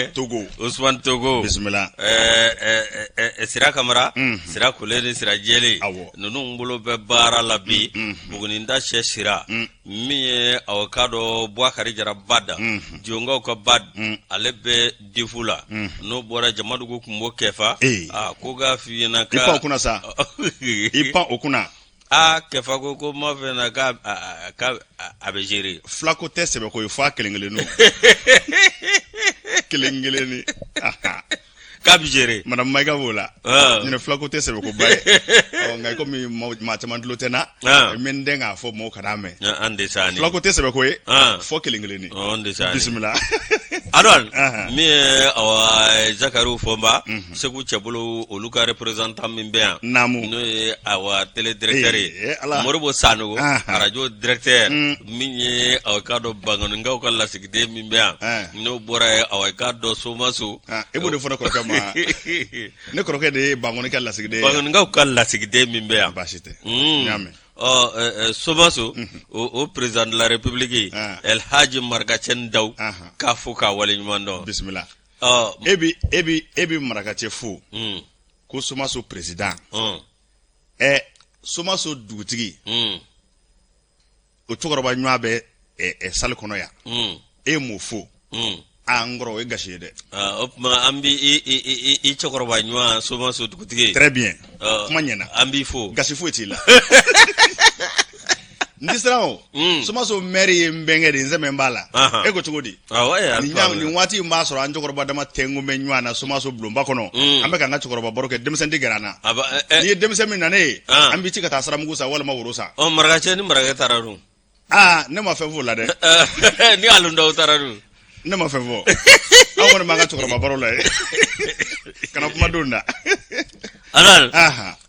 Ousmane Togo. Ousmane Togo. Bisimila. Sira Kamara, Sira Kole ni Sira Jɛlen. Awɔ. Ninnu bolo bɛ baara la bi. Buguninda sɛ Sira. Min ye aw k'a dɔn Buwakari Jara Bada. Jonkaw ka Bad. Ale bɛ Difu la. N'o bɔra Jamadugu Kunbo Kɛfa. Ee. Aa ko k'a f'i ɲɛna. I pan o kunna sa. I pan o kunna. Aa Kɛfa ko ma fɛ na k'a a bɛ gérer. Filako tɛ sɛbɛko ye f'a kelen kelenninw. Kelen kelennin. K'a bɛ gérer. Madame Mayiga b'o la. Ɲinɛ filako tɛ sɛbɛkoba ye. Ɔ nka komi maa caman tulo tɛ n na. N bɛ n dɛn k'a fɔ maaw kan'a mɛn. An de sa ni. Filako tɛ sɛbɛko ye. Fɔ kelen kelennin. An de sa Bisimila. Adɔn min ye awa Zakariw Fɔnba. Segu cɛbolo olu ka représentant min bɛ yan naamu n'o ye awa télé directeur ye Moribo Sanogo arajo directeur min ye aw k'a dɔn Bankɔnikaw ka lasigiden min bɛ yan n'o bɔra ye awa k'a dɔn Somaso e b'o de fɔ ne kɔrɔkɛ ma ne kɔrɔkɛ de ye Bankɔni ka lasigiden ye Bankɔnikaw ka lasigiden min bɛ yan baasi tɛ n y'a mɛn ɔ Somaso o président de la République El Hadji Marakacɛ Ndaw k'a fo k'a waleɲuman dɔn bisimila e bi e bi e bi marakacɛ fo ko somaso président ɛ somaso dugutigi o cɛkɔrɔba ɲɔgɔn bɛ salle kɔnɔ yan e m'o fo aa n kɔrɔ o ye gasi ye dɛ o tuma an bɛ i cɛkɔrɔba ɲɔgɔn somaso dugutigi très bien kuma ɲɛna an b'i fo gasi foyi t'i la n tɛ siran o somaso maire ye n bɛnkɛ de ye n sɛmɛ b'a la e ko cogo di nin waati in b'a sɔrɔ an cɛkɔrɔba dama tɛnku bɛ ɲɔgɔn na somaso bulonba kɔnɔ an bɛ k'an ka cɛkɔrɔba baro kɛ denmisɛn tɛ gɛrɛ an na n'i ye denmisɛn min nanen ye an b'i ci ka taa siramugu san walima woro san marakacɛ ni marakɛ taara dun aa ne ma fɛn f'o la dɛ ni Alundaw taara dun ne ma fɛn fɔ aw kɔni b'an ka cɛkɔrɔba baro la ye kana kuma don da Alan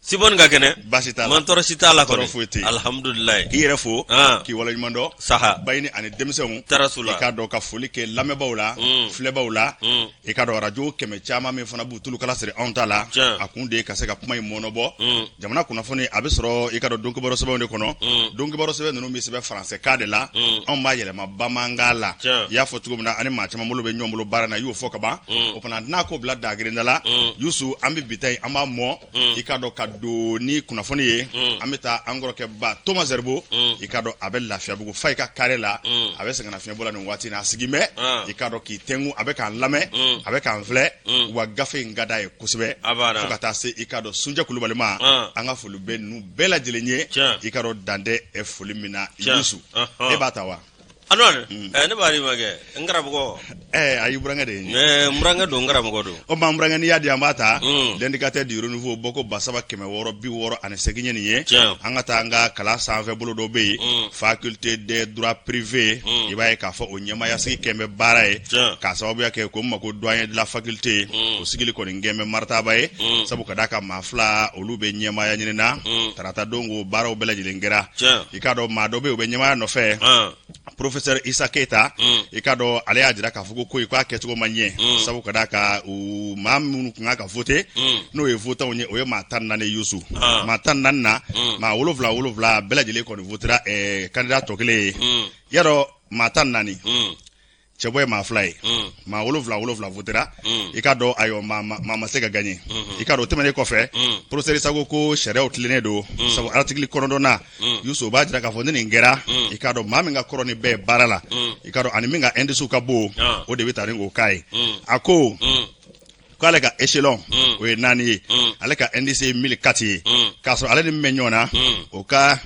Sibɔni ka kɛnɛ baasi t'a la man tɔɔrɔ si t'a la kɔni foyi tɛ yen alihamudulilayi k'i yɛrɛ fo k'i waleɲuman dɔn saha Bayini ani denmisɛnw taraso la i k'a dɔn ka foli kɛ lamɛnbaaw la filɛbaaw la i k'a dɔn arajo kɛmɛ caman min fana b'u tulukala siri anw ta la a kun de ye ka se ka kuma in mɔnɔbɔ jamana kunnafoni a bɛ sɔrɔ i k'a dɔn donkibaru sɛbɛnw de kɔnɔ donkibaru sɛbɛn ninnu bɛ sɛbɛn faransɛ kan de la anw b'a yɛlɛma bamanankan la i y'a fɔ cogo min na ani maa caman bolo bɛ ɲɔgɔn bolo baara na i y'o fɔ ka ban o fana n'a ko bila dagirinda la Yusu an bɛ bi ta in an b'a mɔ i k'a dɔn ka don ni kunnafoni ye an bɛ taa an kɔrɔkɛ ba Toma Zɛribo i k'a dɔn a bɛ Lafiyabugu fa i ka kare la a bɛ sɛgɛnnafiɲɛbɔ la nin waati in na a sigin bɛ i k'a dɔn k'i tɛnku a bɛ k'an lamɛn a bɛ k'an filɛ wa gafe in ka d'a ye kosɛbɛ fo ka taa se i k'a dɔn Sunjɛ Kulubali ma an ka foli bɛ ninnu bɛɛ lajɛlen ye i k'a dɔn dan tɛ foli min na Yusu e b'a ta wa Ne b'a ma kɛ n karamɔgɔ a y'i burankɛ de ye n burankɛ don n karamɔgɔ don o ma n burankɛ n'i y'a di an b'a ta L'Indicateur du Renouveau bɔko 3668 ye nin ye an ka taa an ka kalan sanfɛ bolo dɔ bɛ yen faculté des droits privés i b'a ye k'a fɔ o ɲɛmaaya sigi kɛn bɛ baara ye k'a sababuya kɛ ko ma ko doyen de la faculté o sigili kɔni kɛn bɛ maritaba ye sabu ka d'a kan maa fila olu bɛ ɲɛmaaya ɲini na tarata don ko baaraw bɛɛ lajɛlen kɛra i k'a dɔn maa dɔ bɛ yen o bɛ ɲɛmaaya nɔfɛ professeur Isa Keyita i k'a dɔn ale y'a jira k'a fɔ ko ko in k'a kɛcogo ma ɲɛ sabu ka d'a kan u maa minnu tun kan ka voter n'o ye votants ye o ye maa 14 Yusu maa 14 na maa wolonwula wolonwula bɛɛ lajɛlen kɔni votera candidat tɔ kelen ye y'a dɔn maa 14 cɛbɔ ye maa fila ye maa wolonwula wolonwula votera i k'a dɔn ayiwa maa ma se ka gagner i k'a dɔn o tɛmɛnen kɔfɛ professeur Isa ko ko sariyaw tilennen don sabu article kɔnɔntɔnnan Yusu o b'a jira k'a fɔ ni nin kɛra i k'a dɔn maa min ka kɔrɔ ni bɛɛ ye baara la i k'a dɔn ani min ka indice ka bon o de bɛ taa ni k'o k'a ye a ko k'ale ka échelon o ye naani ye ale ka indice ye 1004 ye k'a sɔrɔ ale ni min bɛ ɲɔgɔn na o ka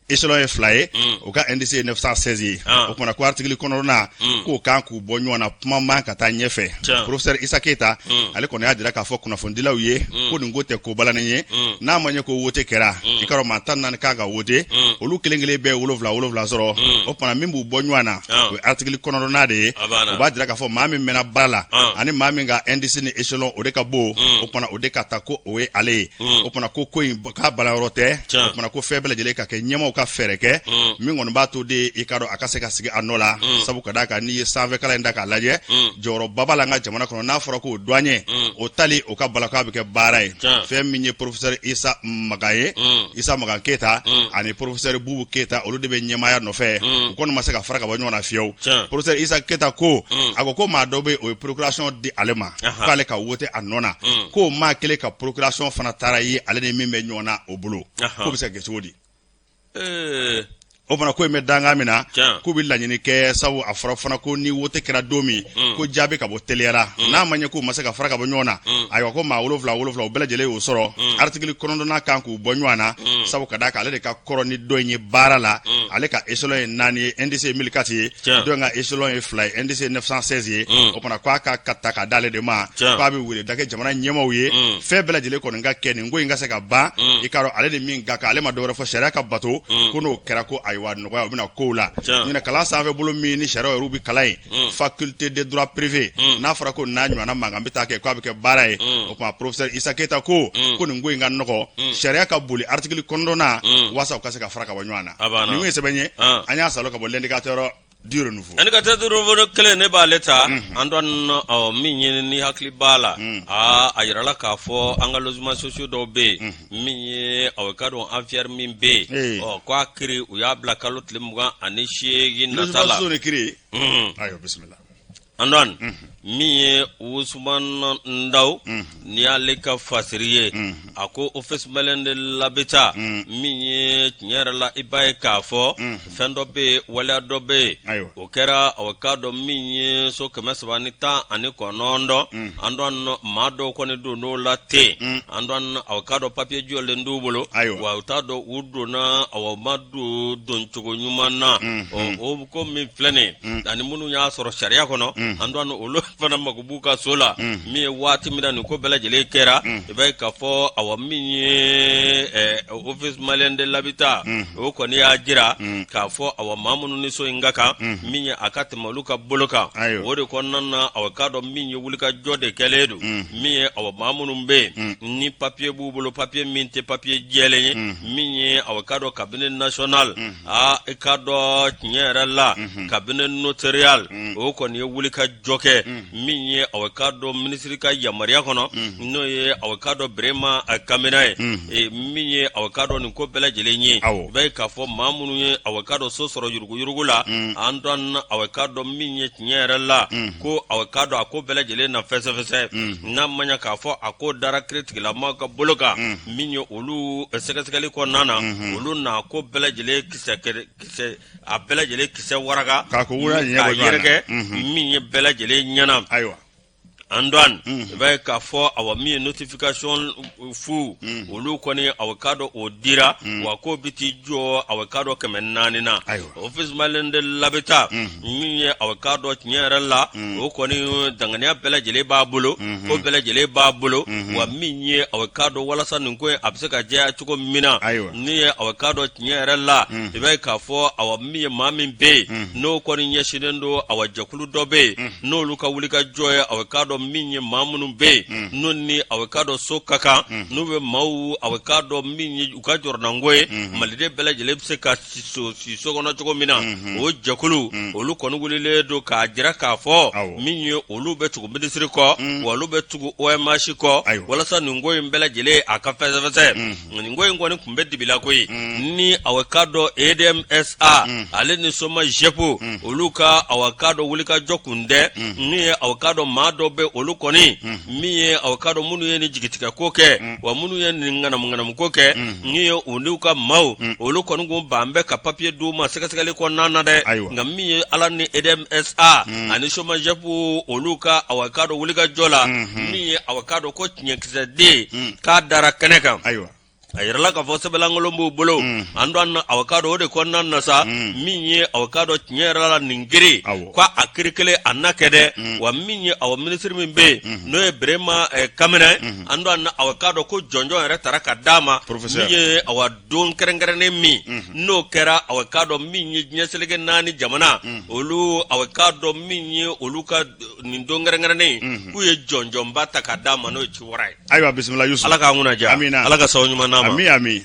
échelon ye fila ye o ka indice ye 916 ye o kumana ko article kɔnɔntɔnnan k'o kan k'u bɔ ɲɔgɔn na kuma man ka taa ɲɛfɛ professeur Isa Keyita ale kɔni y'a jira k'a fɔ kunnafonidilaw ye ko nin ko tɛ ko balannen ye n'a ma ɲɛ ko wote kɛra i k'a dɔn maa 14 kan ka wote olu kelen kelen bɛɛ wolonwula wolonwula sɔrɔ o kumana min b'u bɔ ɲɔgɔn na o ye article kɔnɔntɔnnan de ye o b'a jira k'a fɔ maa min mɛnna baara la ani maa min ka indice ni échelon o de ka bon o kumana o de ka ta ko o ye ale ye o kumana ko ko in k'a balayɔrɔ tɛ o kumana ko fɛn bɛɛ lajɛlen ka kɛ ɲɛmaaw ka ka fɛɛrɛ kɛ min kɔni b'a to de i k'a dɔn a ka se ka sigi a nɔ la, sabu ka d'a kan n'i ye sanfɛ kalan in ta k'a lajɛ, jɔyɔrɔba b'a la an ka jamana kɔnɔ. N'a fɔra k'o douanier o tali o ka bala k'a bɛ kɛ baara ye. Fɛn min ye professeur Isa Magan ye, Isa Magan Keyita ani professeur Bubu Keyita, olu de bɛ ɲɛmaaya nɔfɛ. U kɔni ma se ka fara ka bɔ ɲɔgɔn na fiyewu. Professeur Isa Keyita ko, a ko ko maa dɔ bɛ, o ye procuration di ale ma k'ale ka wote a nɔ na, k'o maa kelen ka procuration fana taara ye ale ni min bɛ ɲɔgɔn na o bolo. K'o bɛ se ka kɛ cogo di? O fana ko in bɛ dankan min na, k'u bɛ laɲini kɛ, sabu a fɔra fana ko ni wote kɛra don min, ko jaabi ka bɔ teliya la. N'a ma ɲɛ k'u ma se ka fara ka bɔ ɲɔgɔn na, ayiwa, ko maa 7 7, o bɛɛ lajɛlen y'o sɔrɔ, article 9nan kan k'u bɔ ɲɔgɔn na, sabu ka d'a kan ale de ka kɔrɔ ni dɔ in ye baara la. Ale ka échelon ye 4 ye, indice ye 1004 ye, dɔ in ka échelon ye 2 ye, indice ye 916 ye. O fana ko a ka ta ka d'ale de ma, k'a bɛ wele da kɛ jamana ɲɛmaaw ye, fɛn bɛɛ lajɛlen kɔni ka kɛ nin ko in ka se ka ban. I k'a dɔn ale ni min ka kan, ale ma dɔwɛrɛ fɔ, sariya ka bato. Ko n'o kɛra, ko ayiwa, nɔgɔya o bɛna kow la. Ɲinɛ kalan sanfɛ bolo min ni sariya yɛrɛ bɛ kalan yen, faculté de droit privé, n'a fɔra ko n'a ɲɔgɔnna mankan bɛ taa kɛ, k'a bɛ kɛ baara ye. O tuma professeur Isa Keyita ko nin ko in ka nɔgɔ, sariya ka boli article 9na waasa u ka se ka fara ka bɔ ɲɔgɔn na. Nin ye sɛbɛn ye, an y'a sɔrɔ ka bɔ L'Indicateur du Renouveau. Indicateur du Renouveau kelen, ne b'ale ta. Antoine, min ye ni hakili b'a la, aa, a yirala k'a fɔ an ka logement sociaux dɔw bɛ yen, min ye aw ka dɔn ANFIER min bɛ yen, ɔ, ko a kiri u y'a bila kalo tile 28 nata la. Logement sociaux de kiri. Ayiwa, bisimila. Antoine, min ye Ousmane Ndaw ni y'ale ka fasiri ye, a ko Office malien de l'habitat, min ye tiɲɛ yɛrɛ la, i b'a ye k'a fɔ fɛn dɔ bɛ yen, waleya dɔ bɛ yen, o kɛra o k'a dɔn min ye so 319, Antoine, maa dɔw kɔni donn'o la ten. Antoine, aw k'a dɔn papiye jɔlen t'u bolo, wa u t'a dɔn u donna, aw ma don doncogo ɲuman na. O ko min filɛ nin ye, ani minnu y'a sɔrɔ sariya kɔnɔ, Antoine, olu fana mako b'u ka so la. Min ye waati min na nin ko bɛɛ lajɛlen kɛra, i b'a ye k'a fɔ awa min ye Office malien de l'habitat, o kɔni y'a jira k'a fɔ awa maa minnu ni so in ka kan, min ye a ka tɛmɛ olu ka bolo kan. O de kɔnɔna na, awa k'a dɔn min ye wulikajɔ de kɛlen don, min ye awa maa minnu bɛ yen ni papiye b'u bolo, papiye min tɛ papiye jɛlen ye, min ye awa k'a dɔn cabinet national, aa, i k'a dɔn tiɲɛ yɛrɛ la, cabinet notarial, o kɔni ye wulikajɔ kɛ, min ye awa k'a dɔn minisiri ka yamaruya kɔnɔ, n'o ye awa k'a dɔn Birema Kamena ye, min ye awa k'a dɔn nin ko bɛɛ lajɛlen ye. I b'a ye k'a fɔ maa minnu ye awa k'a dɔn so sɔrɔ yuruguyurugu la, Antoine, awa k'a dɔn min ye tiɲɛ yɛrɛ la, ko awa k'a dɔn a ko bɛɛ lajɛlen na fɛsɛfɛsɛ, n'a ma ɲɛ k'a fɔ a ko dara kiritigilamaw ka bolo kan, min ye olu sɛgɛsɛgɛli kɔnɔna na, olu na ko bɛɛ lajɛlen kisɛ kisɛ, a bɛɛ lajɛlen kisɛ waraka k'a ko wura ɲɛ bɔ ɲɔgɔn na, min ye bɛɛ lajɛlen ɲɛna. Antoine, i b'a ye k'a fɔ awa min ye notification fu, olu kɔni awa k'a dɔn o dira, wa k'o bɛ t'i jɔ awa k'a dɔn 400 na. Office malien de l'habitat, min ye awa k'a dɔn tiɲɛ yɛrɛ la, o kɔni danganiya bɛɛ lajɛlen b'a bolo, ko bɛɛ lajɛlen b'a bolo, wa min ye awa k'a dɔn walasa nin ko in a bɛ se ka jɛya cogo min na, min ye awa k'a dɔn tiɲɛ yɛrɛ la, i b'a ye k'a fɔ awa min ye maa min bɛ yen n'o kɔni ɲɛsinnen don, awa jɛkulu dɔ bɛ yen n'olu ka wulikajɔ ye awa k'a dɔn min ye maa minnu bɛ yen n'u ni awa k'a dɔn so ka kan, n'u bɛ maaw awa k'a dɔn min ye u ka jɔrɔnanko ye, maliden bɛɛ lajɛlen bɛ se ka si so kɔnɔ cogo min na, o jɛkulu olu kɔni wulilen don k'a jira k'a fɔ min ye olu bɛ tugu minisiri kɔ, wa olu bɛ tugu OMH kɔ, walasa nin ko in bɛɛ lajɛlen a ka fɛsɛfɛsɛ. Nin ko in kɔni tun bɛ dibi la koyi, ni awa k'a dɔn EDMSA ale ni SOMAGEP, olu ka awa k'a dɔn wulikajɔ kun tɛ, min ye awa k'a dɔn maa dɔ bɛ olu kɔni, min ye awa k'a dɔn minnu ye nin jigitigɛ ko kɛ, wa minnu ye nin ŋanamu ko kɛ, min ye u n'u ka maaw, olu kɔni kun ban bɛ ka papiye d'u ma sɛgɛsɛgɛli kɔnɔna na dɛ. Nka min ye ala ni EDMSA ani SOMAGEP, olu ka awa k'a dɔn wulikajɔ la, min ye awa k'a dɔn ko tiɲɛkisɛ den k'a dara kɛnɛ kan. A yirala k'a fɔ sɛbɛnlankolon b'u bolo. Antoine, awa k'a dɔn o de kɔnɔna na sa, min ye awa k'a dɔn tiɲɛ yɛrɛ la nin kiri, ko a kiri kelen a na kɛ dɛ. Wa min ye awa minisiri min bɛ yen, n'o ye Birema Kamena, Antoine, awa k'a dɔn ko jɔnjɔn yɛrɛ tara ka d'a ma, min ye awa don kɛrɛnkɛrɛnnen min n'o kɛra awa k'a dɔn min ye diɲɛ seleke naani jamana, olu awa k'a dɔn min ye olu ka nin don kɛrɛnkɛrɛnnen, k'u ye jɔnjɔnba ta ka d'a ma, n'o ye ciwara ye. Ayiwa, bisimila Yusuf. Ala k'an kunna diya. Amina. Ala ka sababu ɲuman d'an ma. ma. Ami ami.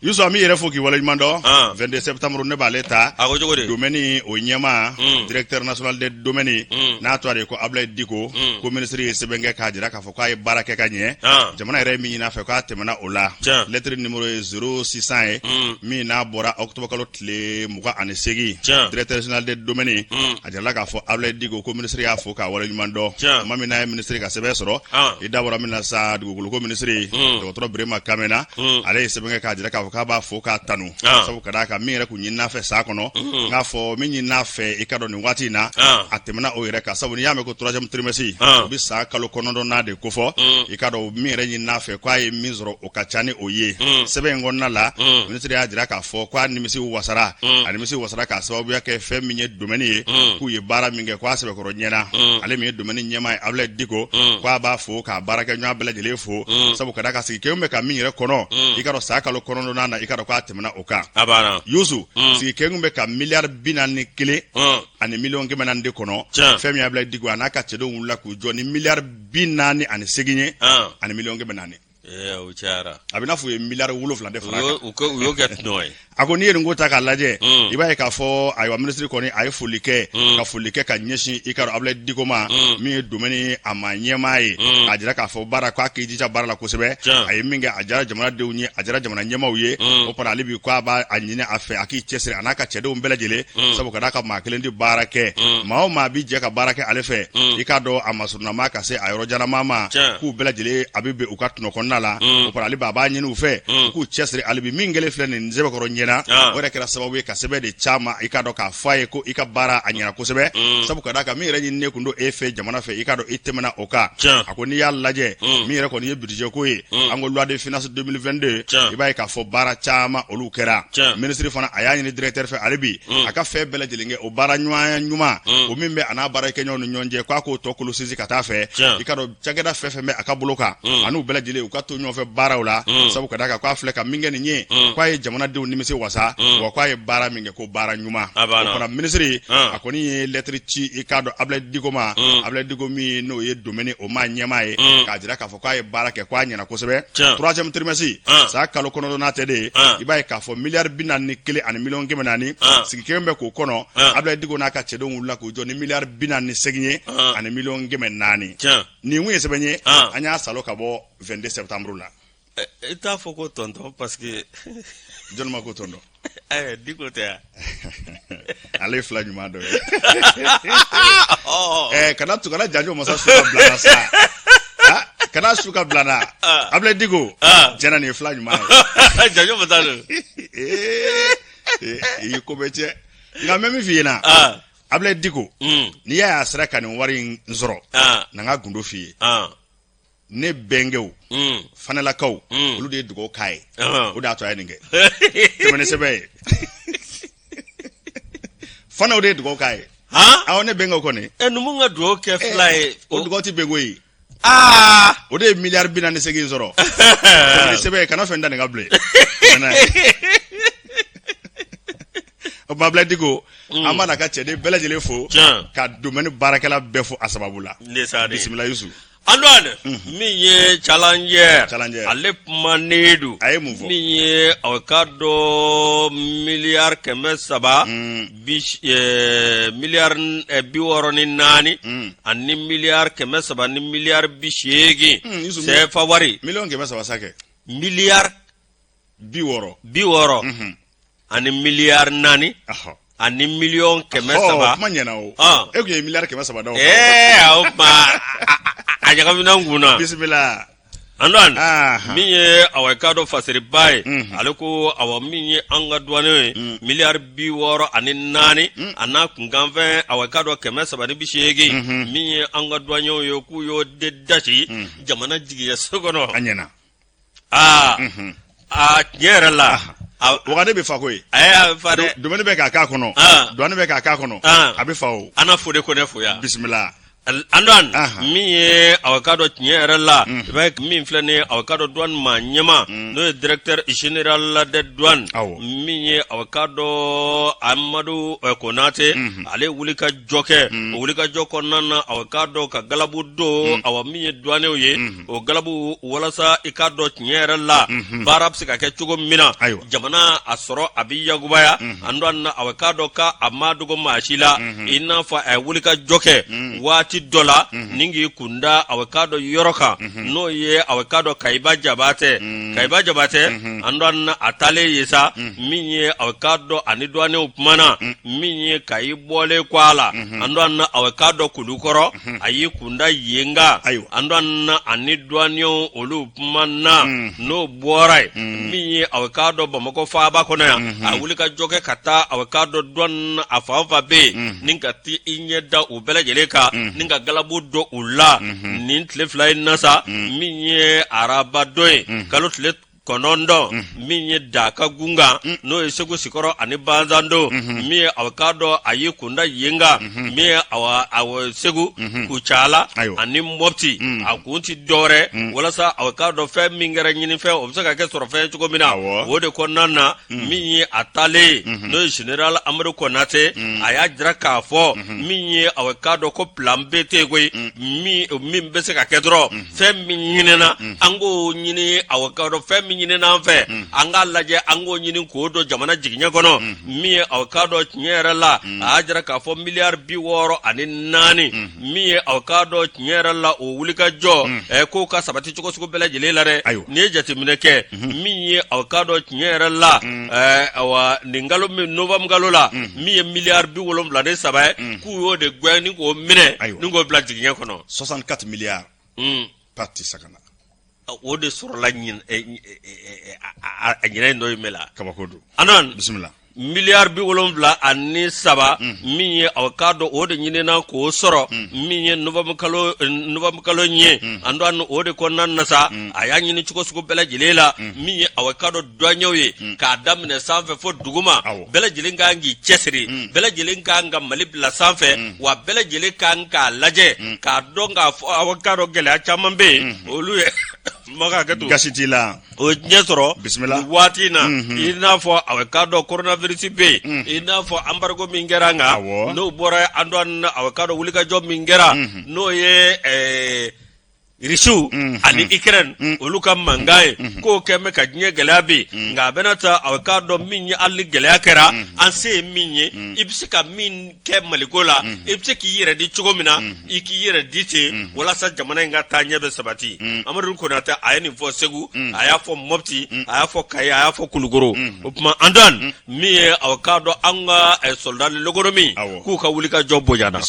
Yusu, an b'i yɛrɛ fo k'i waleɲuman dɔn. 22 septembre, ne b'ale ta. A ko cogo di? Domaine o ɲɛmaa, directeur national des domaines, n'a tɔgɔ de ye ko Ablaye Diko, ko ministre ye sɛbɛn kɛ k'a jira k'a fɔ k'a ye baara kɛ ka ɲɛ. Jamana yɛrɛ ye min ɲini a fɛ, k'a tɛmɛna o la. Lettre numéro ye 0600 ye, min n'a bɔra octobre kalo tile 28. Directeur général des domaines, a jirala k'a fɔ Ablaye Diko, ko ministre y'a fo k'a waleɲuman dɔn. Tuma min n'a ye ministre ka sɛbɛn sɔrɔ, i da bɔra min na sa, dugukoloko ministre, dɔgɔtɔrɔ Birema Kamena, ale ye sɛbɛn kɛ k'a jira k'a fɔ k'a b'a fo k'a tanu, sabu ka d'a kan min yɛrɛ kun ɲinina fɛ san kɔnɔ, n k'a fɔ min ɲinina fɛ, i ka dɔn nin waati in na, a tɛmɛna o yɛrɛ kan, sabu n'i y'a mɛn ko troisième trimestre, o bɛ san kalo kɔnɔntɔnnan de kofɔ. I ka dɔn min yɛrɛ ɲinina fɛ, k'a ye min sɔrɔ, o ka ca ni o ye. Sɛbɛn in kɔnɔna la, minisiri y'a jira k'a fɔ k'a nimisi wasara, a nimisi wasara k'a sababuya kɛ fɛn min ye domaine ye, k'u ye baara min kɛ, k'a sɛbɛkɔrɔ ɲɛna. Ale min ye domaine ɲɛmaa ye, Abulaye Diko, k'a b'a fo k'a baarakɛɲɔgɔn bɛɛ lajɛlen fo, sabu ka d'a kan sigi kɛn bɛ ka min yɛrɛ kɔnɔ, i ka dɔn san kalo kɔnɔntɔnnan na, i ka dɔn k'a tɛmɛna o kan. Yusu, sigi kɛn bɛ ka miliyari 41 ani miliyɔn 400 de kɔnɔ. Fɛn min ye Abulaye Diko, a n'a ka cɛdenw wulila k'u jɔ ni miliyari 48 ye ani miliyɔn 400. O cayara. A bɛ n'a fɔ u ye miliyari 7 de fara a kan. U y'o kɛ tɔnɔ ye. A ko n'i ye nin ko ta k'a lajɛ, i b'a ye k'a fɔ ayiwa, minisiri kɔni a ye foli kɛ, ka foli kɛ ka ɲɛsin i ka dɔn Abulaye Diko ma, min ye domaine a ma ɲɛmaa ye, k'a jira k'a fɔ baara k'a k'i jija baara la kosɛbɛ. A ye min kɛ, a diyara jamanadenw ye, a diyara jamana ɲɛmaaw ye. O fana ale bi ko a b'a ɲini a fɛ a k'i cɛsiri, a n'a ka cɛdenw bɛɛ lajɛlen, sabu ka d'a kan maa kelen tɛ baara kɛ. Maa o maa bi jɛ ka baara kɛ ale fɛ, i k'a dɔn a masurunama ka se a yɔrɔ janama ma, k'u bɛɛ lajɛlen a bɛ bɛn u ka tɔnɔ kɔnɔna la. O fana ale a b'a ɲini u fɛ u k'u cɛsiri hali bi. Min kɛlen filɛ nin sɛbɛkɔrɔ ɲɛna, o yɛrɛ kɛra sababu ye ka sɛbɛn de caman, i k'a dɔn k'a fɔ a ye ko i ka baara a ɲɛna kosɛbɛ, sabu ka d'a kan min yɛrɛ ɲininen kun don e fɛ jamana fɛ, i k'a dɔn i tɛmɛna o kan. A ko n'i y'a lajɛ, min yɛrɛ kɔni ye budget ko ye, an ko loi de finance 2022, i b'a ye k'a fɔ baara caman olu kɛra. Minisiri fana a y'a ɲini directeur fɛ hali bi a ka fɛn bɛɛ lajɛlen kɛ o baara ɲɔgɔnya ɲuman, o min bɛ a n'a baarakɛɲɔgɔnw ni ɲɔgɔn cɛ, k'a k'o tɔ kolo sinsin ka taa fɛ. I ka dɔn cakɛda fɛn fɛn bɛ a ka bolo kan, a n'u bɛɛ lajɛlen u ka to ɲɔgɔn fɛ baaraw la, sabu ka d'a kan k'a filɛ ka min kɛ nin ye, k'a ye jamanadenw nimisi wasa, wa k'a ye baara min kɛ ko baara ɲuman. O fana minisiri a kɔni ye lɛtiri ci, i k'a dɔn Abulaye Diko ma, Abulaye Diko min n'o ye domaine o maa ɲɛmaa ye, k'a jira k'a fɔ k'a ye baara kɛ, k'a ɲɛna kosɛbɛ. Troisième trimestre, san kalo kɔnɔntɔnnan tɛ de ye, i b'a ye k'a fɔ miliyari 41 ani miliyɔn 400, sigi kɛn bɛ k'o kɔnɔ. Abulaye Diko n'a ka cɛdenw wulila k'u jɔ ni miliyari 48 ye ani miliyɔn 400. Nin kun ye sɛbɛn ye, an y'a salo ka bɔ 22 septembre la. I t'a fɔ ko tonton parce que Jɔnni ma ko tonton? Diko tɛ yan. Ale ye fila ɲuman dɔ ye. Kana tu, kana janjo masa su ka bila na sa. Kana su ka bila na. Abulaye Diko, tiɲɛna nin ye fila ɲuman ye. Janjo masa don. I ye ko bɛɛ tiɲɛ. Nka n bɛ min f'i ɲɛna, Abulaye Diko, n'i y'a ye a sera ka nin wari in sɔrɔ, na n ka gundo f'i ye. Ne bɛnkɛw fanalakaw, olu de ye dugawu k'a ye, o de y'a to a ye nin kɛ. Tɛmɛ ni sɛbɛn ye. Fanaw de ye dugawu k'a ye. Awɔ, ne bɛnkɛw kɔni. Numu ka dugawu kɛ fila ye. O dugawu tɛ bɛn koyi. Aa, o de ye miliyari 48 sɔrɔ. Tɛmɛ ni sɛbɛn ye, kana fɛn da nin kan bilen. O tuma Abulaye Diko, an b'a n'a ka cɛden bɛɛ lajɛlen fo, ka domaine baarakɛla bɛɛ fo a sababu la. Bisimila Yusu. Antoine, min ye Challenger, ale kumanen don. A ye mun fɔ? Min ye a k'a dɔn miliyari 300, miliyari 64 ani miliyari 300 ni miliyari 80 CFA wari. Miliyɔn 300 sa kɛ. Miliyari 60. 60 ani miliyari 4 ani miliyɔn 300. Kuma ɲɛna o. E tun ye miliyari 300 da o. Ɛɛ, o tuma a ɲagamina n kun na. Bisimila. Antoine, min ye awa k'a dɔn fasiriba ye, ale ko awa min ye an ka duwanew ye, miliyari 64 a n'a kunkanfɛn awa k'a dɔn 380, min ye an ka duwanew ye, k'u y'o de dasi jamana jigiyaso kɔnɔ. A ɲɛna. Aa aa, tiɲɛ yɛrɛ la. Wagane bɛ fa koyi. A bɛ fa dɛ. Domaine bɛ k'a k'a kɔnɔ, douane bɛ k'a k'a kɔnɔ, a bɛ fa o. An na Fode Kone fo yan. Bisimila. Antoine min ye aw k'a dɔn tiɲɛ yɛrɛ la i b'a ye min filɛ nin ye aw k'a dɔn douane maa ɲɛmaa n'o ye directeur général des douanes min ye aw k'a dɔn Amadu Konate ale wuli ka jɔ kɛ o wuli ka jɔ kɔnɔna na aw k'a dɔn ka galabu don awa min ye douaniers ye o galabu walasa i k'a dɔn tiɲɛ yɛrɛ la baara bɛ se ka kɛ cogo min na jamana a sɔrɔ a bɛ yakubaya Antoine aw k'a dɔn k'a a ma dogo maa si la i n'a fɔ a ye wuli ka jɔ kɛ waati dɔ la ni k'i kunda aw k'a dɔn yɔrɔ kan n'o ye aw k'a dɔn Kayiba Jabatɛ Kayiba Jabatɛ Antoine a taalen yen sa min ye aw k'a dɔn ani douaniers kumana min ye Kayi bɔlen kɔ a la Antoine aw k'a dɔn Kulukɔrɔ a y'i kunda yen kan Antoine ani douaniers olu kumana n'o bɔra yen min ye aw k'a dɔn Bamakɔ faaba kɔnɔ yan a wuli ka jɔ kɛ ka taa aw k'a dɔn douane a fan o fan bɛ yen ni ka taa i ɲɛ da u bɛɛ lajɛlen kan ni ka galabu don u la nin tile 2 in na sa min ye araba don ye kalo tile 9 min ye Daka gun kan n'o ye Segu Sikɔrɔ ani Banzando min ye aw k'a dɔn a y'i kunda yen kan min ye awa Segu Kucala ani Mɔpti a kun tɛ dɔwɛrɛ walasa aw k'a dɔn fɛn min kɛra ɲinifɛn o bɛ se ka kɛ sɔrɔfɛn cogo min na o de kɔnɔna na min ye a taalen n'o ye général Amadu Konate a y'a jira k'a fɔ min ye aw k'a dɔn ko plan B tɛ yen koyi min bɛ se ka kɛ dɔrɔn fɛn min ɲinina an k'o ɲini aw k'a dɔn fɛn min ɲinina an fɛ an k'a lajɛ an k'o ɲini k'o don jamana jigiɲɛ kɔnɔ min ye aw k'a dɔn tiɲɛ yɛrɛ la a y'a jira k'a fɔ miliyari 64 min ye aw k'a dɔn tiɲɛ yɛrɛ la o wulikajɔ k'o ka sabati cogo sugu bɛɛ lajɛlen la dɛ n'i ye jateminɛ kɛ min ye aw k'a dɔn tiɲɛ yɛrɛ la awa nin kalo min novembre kalo la min ye miliyari 73 ye k'u y'o de gɛn ni k'o minɛ ni k'o bila jigiɲɛ kɔnɔ 64 milliards pati sakana o de sɔrɔla ɲinɛ in dɔ in bɛ la kabako don Antoine bisimila miliyari 73 min ye aw k'a dɔn o de ɲinina k'o sɔrɔ min ye novembre kalo ye Antoine o de kɔnɔna na sa a y'a ɲini cogo sugu bɛɛ lajɛlen la min ye aw k'a dɔn douaniers ye k'a daminɛ sanfɛ fo duguma bɛɛ lajɛlen ka kan k'i cɛsiri bɛɛ lajɛlen ka kan ka Mali bila sanfɛ wa bɛɛ lajɛlen ka kan k'a lajɛ k'a dɔn k'a fɔ aw k'a dɔn gɛlɛya caman bɛ yen olu ye ma kɛ to gasi t'i la o ɲɛ sɔrɔ bisimila waati in na i n'a fɔ aw k'a dɔn coronavirus bɛ yen i n'a fɔ embargo min kɛra an kan n'o bɔra Antoine aw k'a dɔn wulikajɔ min kɛra n'o ye Irisiw ani Ukraine olu ka mankan ye k'o kɛ bɛ ka diɲɛ gɛlɛya bi nka a bɛna taa aw k'a dɔn min ye hali ni gɛlɛya kɛra an se ye min ye i bɛ se ka min kɛ Maliko la i bɛ se k'i yɛrɛ di cogo min na i k'i yɛrɛ di ten walasa jamana in ka taa ɲɛ bɛ sabati Amadu Konate a ye nin fɔ Segu a y'a fɔ Mɔpti a y'a fɔ Kayi a y'a fɔ Kulukoro o tuma Antoine min ye aw k'a dɔn an ka soldat de l'économie k'u ka wulikajɔ bonyana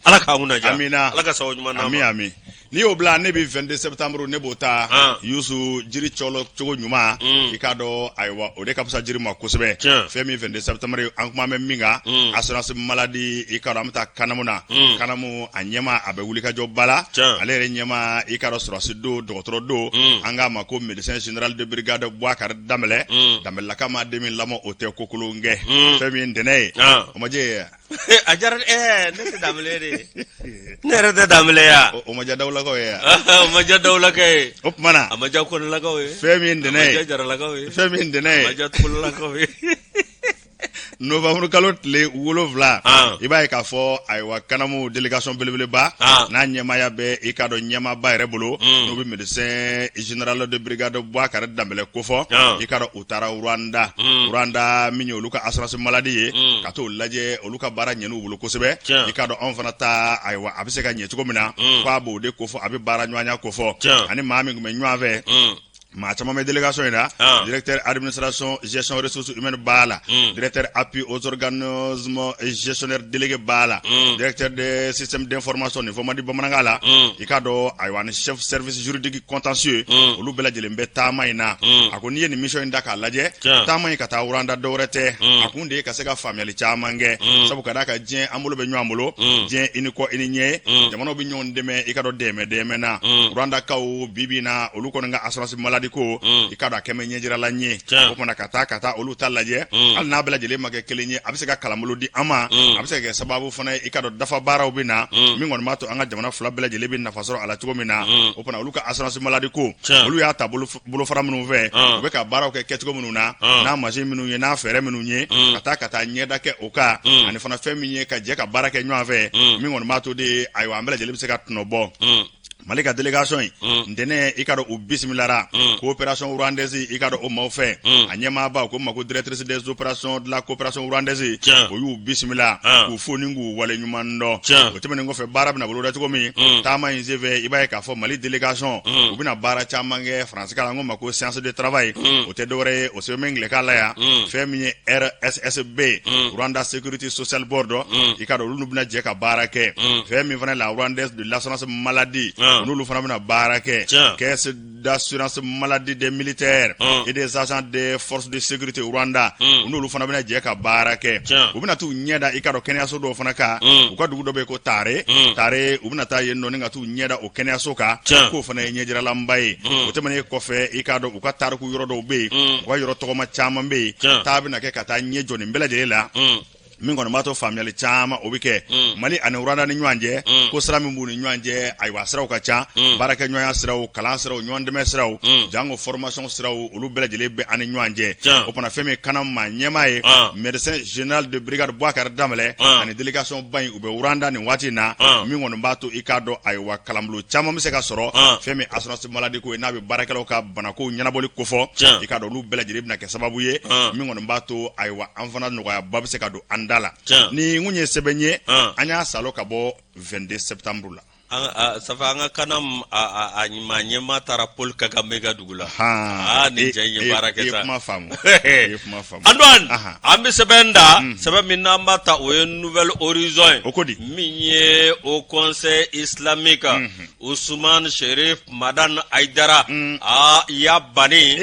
Ala k'an kunna diya. Amina. Ala ka sababu ɲuman d'an ma. Ami ami. N'i y'o bila ne bɛ 22 septembre ne b'o ta ah. Yusu jiri cɔlɔ cogo ɲuman i k'a dɔn ayiwa o de ka fisa jiri ma kosɛbɛ fɛn min 22 septembre an kuma bɛ min kan assurance maladie i k'a dɔn an bɛ taa Kanamu na Kanamu a ɲɛmaa a bɛ wulikajɔba la ale yɛrɛ ɲɛmaa i k'a dɔn sɔrɔdasi don dɔgɔtɔrɔ don an k'a ma ko médecin général de brigade Bouakar Danbɛlɛ Danbɛlɛlaka ma den min lamɔ o tɛ kokolon kɛ fɛn min ye ntɛnɛn ye ah. o ma jɛ a diyara ne tɛ danbɛlɛ de ye ne yɛrɛ tɛ danbɛlɛ ya o ma diya dawulakaw ye o ma diya dawulakaw ye o tuma na a ma diya konelakaw ye fɛn min ntɛnɛn ye a ma diya jaralakaw ye fɛn min ntɛnɛn ye a ma diya tokololakaw ye novembre kalo tile 7 ah. i b'a ye k'a fɔ ayiwa kanamu délégation belebeleba ah. n'a ɲɛmaaya bɛ i k'a dɔn ɲɛmaaba yɛrɛ bolo n'o bɛ médecin général de brigade Bouakar Danbɛlɛ kofɔ ah. i k'a dɔn u taara Rwanda Rwanda min ye olu ka assurance maladie ye ka t'o lajɛ olu ka baara ɲɛn'u bolo kosɛbɛ i k'a dɔn anw fana ta ayiwa a bɛ se ka ɲɛ cogo min na ko a b'o de kofɔ a bɛ baara ɲɔgɔnya kofɔ ani maa min tun bɛ ɲɔgɔn fɛ maa caman bɛ délégation in na directeur administration gestion ressources humaines b'a la directeur appui aux organismes gestionnaire délégué b'a la directeur des systèmes d'information nin fɔ man di bamanankan la i k'a dɔn ayiwa ni chef service juridique contentieux olu bɛɛ lajɛlen bɛ taama in na a ko n'i ye nin mission in da k'a lajɛ taama in ka taa Rwanda dɔwɛrɛ tɛ a kun de ye ka se ka faamuyali caman kɛ sabu ka d'a kan diɲɛ an bolo bɛ ɲɔgɔn bolo diɲɛ i ni kɔ i ni ɲɛ jamanaw bɛ ɲɔgɔn dɛmɛ i k'a dɔn dɛmɛ dɛmɛ na Rwandakaw bi bi in na olu kɔni ka assurance maladie maladie ko i k'a dɔn a kɛmɛ ɲɛjirala ye o kumana ka taa ka taa olu ta lajɛ hali n'a bɛɛ lajɛlen ma kɛ kelen ye a bɛ se ka kalanbolo di an ma a bɛ se ka kɛ sababu fana ye i k'a dɔn dafa baaraw bɛ na min kɔni b'a to an ka jamana fila bɛɛ lajɛlen bɛ nafa sɔrɔ a la cogo min na o kumana olu ka assurance maladie ko olu y'a ta bolofara minnu fɛ u bɛ ka baaraw kɛ kɛcogo minnu na n'a mansin minnu ye n'a fɛɛrɛ minnu ye ka taa ka taa ɲɛda kɛ o kan ani fana fɛn min ye ka jɛ ka baara kɛ ɲɔgɔn fɛ min kɔni b'a to de ayiwa an bɛɛ lajɛlen bɛ se ka tɔnɔ bɔ Mali ka délégation in ntɛnɛn i k'a dɔn u bisimilara coopération rwandaise i k'a dɔn o maaw fɛ a ɲɛmaaba ko ma ko directrice des opérations de la coopération rwandaise o y'u bisimila k'u fo ni k'u waleɲuman dɔn o tɛmɛnen kɔfɛ baara bɛna boloda cogo min taama in senfɛ i b'a ye k'a fɔ Mali délégation u bɛna baara caman kɛ faransikan la an ko ma ko séance de travail o tɛ dɔwɛrɛ ye o sɛbɛn bɛ angilɛkan la yan fɛn min ye RSSB Rwanda Security Social Board i k'a dɔn olu bɛna jɛ ka baara kɛ fɛn min fana la Rwandaise de l'assurance maladie n'olu fana bɛna baara kɛ caisse d'assurance maladie des militaires et des agents des forces de sécurité Rwanda u n'olu fana bɛna jɛ ka baara kɛ u bɛna t'u ɲɛ da i k'a dɔn kɛnɛyaso dɔw fana kan u ka dugu dɔ bɛ yen ko Tare Tare u bɛna taa yen nɔ ni ka t'u ɲɛ da o kɛnɛyaso kan k'o fana ye ɲɛjiralanba ye o tɛmɛnen kɔfɛ i k'a dɔn u ka tariku yɔrɔ dɔw bɛ yen u ka yɔrɔ tɔgɔma caman bɛ yen taa bɛna kɛ ka taa ɲɛ jɔ nin bɛɛ lajɛlen la min kɔni b'a to faamuyali caman o bɛ kɛ Mali ani Rwanda ni ɲɔgɔn cɛ ko sira min b'u ni ɲɔgɔn cɛ ayiwa siraw ka ca baarakɛɲɔgɔnya siraw kalan siraw ɲɔgɔn dɛmɛ siraw janko formation siraw olu bɛɛ lajɛlen bɛ an ni ɲɔgɔn cɛ o fana fɛn min CANAM maa ɲɛmaa ye médecin général de brigade Boubacar Danbɛlɛ ani délégation ba in u bɛ Rwanda nin waati in na min kɔni b'a to i k'a dɔn ayiwa kalanbolo caman bɛ se ka sɔrɔ fɛn min assurance maladie ko ye n'a bɛ baarakɛlaw ka banako ɲɛnabɔli kofɔ i k'a dɔn olu bɛɛ lajɛlen bɛna kɛ sababu ye min kɔni b'a to ayiwa an fana nɔgɔyaba bɛ se ka don an da la nin kun ye sɛbɛn ye an y'a salo ka bɔ 22 septembre la safa an ka CANAM a maa ɲɛmaa taara Paul Kagame ka dugu la aa nin cɛ in ye baara kɛ sa kuma faamu i ye kuma faamu Antoine an bɛ sɛbɛn da sɛbɛn min n'an b'a ta o ye Nouvel Horizon ye o ko di min ye Haut Conseil islamique Ousmane Cherif Madani Haidara aa ya bani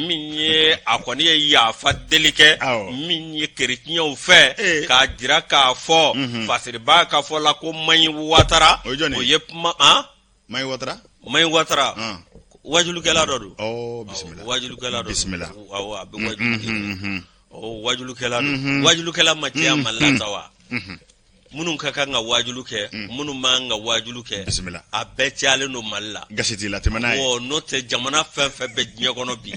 min ye a kɔni ye yafa deli kɛ min ye kereciyɛnw fɛ k'a jira k'a fɔ fasiriba ka fɔ la ko Mayi Watara o ye kuma Mayi Watara Mayi Watara wajulukɛla dɔ don bisimila wajulukɛla bisimila a bɛ wajulu wajulukɛla don wajulukɛla ma caya Mali la sa wa minnu ka kan ka wajulu kɛ minnu man ka wajulu kɛ bisimila a bɛɛ cayalen don Mali la gasi t'i la tɛmɛ n'a ye n'o tɛ jamana fɛn fɛn bɛ diɲɛ kɔnɔ bi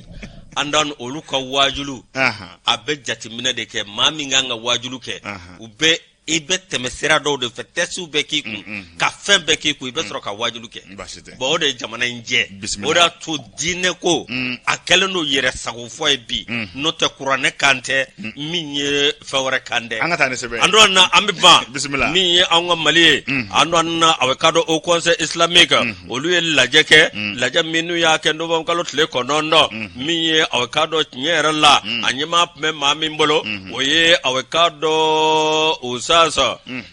an dan olu ka wajulu a bɛ jateminɛ de kɛ maa min kan ka wajulu kɛ u bɛ i bɛ tɛmɛ sira dɔw de fɛ tɛsiw bɛ k'i kun ka fɛn bɛɛ k'i kun i bɛ sɔrɔ ka wajulu kɛ bon o de ye jamana in jɛ o de y'a to diinɛ ko a kɛlen don yɛrɛ sagofɔ ye bi n'o tɛ kuranɛ kan tɛ min ye fɛn wɛrɛ kan tɛ an ka taa ni sɛbɛn an dɔn na an bɛ ban bisimila min ye anw ka Mali ye an dɔn na a bɛ ka dɔn Haut Conseil islamique olu ye lajɛ kɛ lajɛ min n'u y'a kɛ novembre kalo tile 9 min ye a bɛ ka dɔn tiɲɛ yɛrɛ la a ɲɛmaa tun bɛ maa min bolo o ye a bɛ ka dɔn Oustaz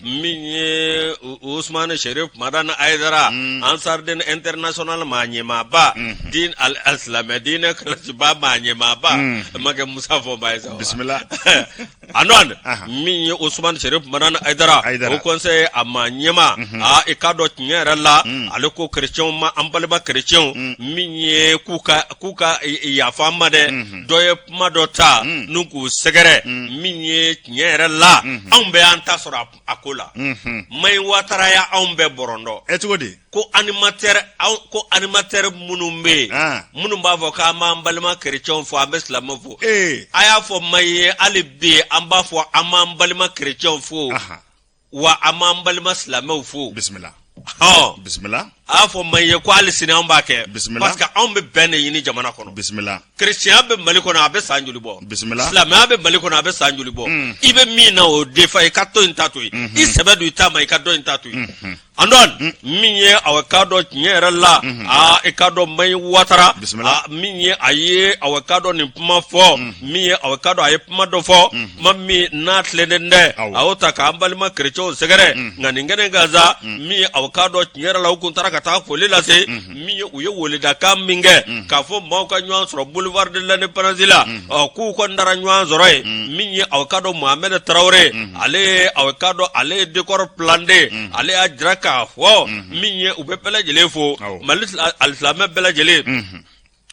min ye Ousmane Cherif Madani Haidara Ansardine international maa ɲɛmaaba din alisilamɛ diinɛ kɔlɔsibaa maa ɲɛmaaba ma kɛ Musa Fɔnba ye sa bisimila Antoine min ye Ousmane Cherif Madani Haidara Haut Conseil a maa ɲɛmaa aa i k'a dɔn tiɲɛ yɛrɛ la ale ko kerecɛnw ma an balima kerecɛnw min ye k'u ka yafa an ma dɛ dɔ ye kuma dɔ ta n'u k'u sɛgɛrɛ min ye tiɲɛ yɛrɛ la anw bɛɛ y'an ta sɔrɔ a ko la Mayi Watara y'anw bɛɛ bɔrɔntɔ ɛ cogo di ko animateur ko animateur minnu bɛ yen minnu b'a fɔ k'an b'an balima kerecɛnw fo an bɛ silamɛw fo a y'a fɔ Mayi ye hali bi an b'a fɔ an b'an balima kerecɛnw fo wa an b'an balima silamɛw fo bisimila bisimila a y'a fɔ Mayi ye ko hali sini an b'a kɛ bisimila parce que anw bɛ bɛn de ɲini jamana kɔnɔ bisimila kerecɛnya bɛ Mali kɔnɔ a bɛ san joli bɔ bisimila silamɛya bɛ Mali kɔnɔ a bɛ san joli bɔ i bɛ min na o defa i ka dɔ in ta to yen i sɛbɛ don i ta ma i ka dɔ in ta to yen Antoine min ye awa k'a dɔn tiɲɛ yɛrɛ la aa i k'a dɔn Mayi Watara min ye a ye awa k'a dɔn nin kuma fɔ min ye awa k'a dɔn a ye kuma dɔ fɔ kuma min n'a tilennen tɛ a y'o ta k'an balima kerecɛnw sɛgɛrɛ nka nin kɛnɛ kan sa min ye awa k'a dɔn tiɲɛ yɛrɛ la u kun taara ka taa foli lase min ye u ye weledakan min kɛ k'a fɔ maaw ka ɲɔgɔn sɔrɔ boulevard de l'indépendance la ɔ k'u kɔni taara ɲɔgɔn sɔrɔ yen min ye aw k'a dɔn Mohamed Traoré ale ye aw k'a dɔn ale ye décor planté ale y'a jira k'a fɔ min ye u bɛ bɛɛ lajɛlen fo Mali alisilamɛ bɛɛ lajɛlen.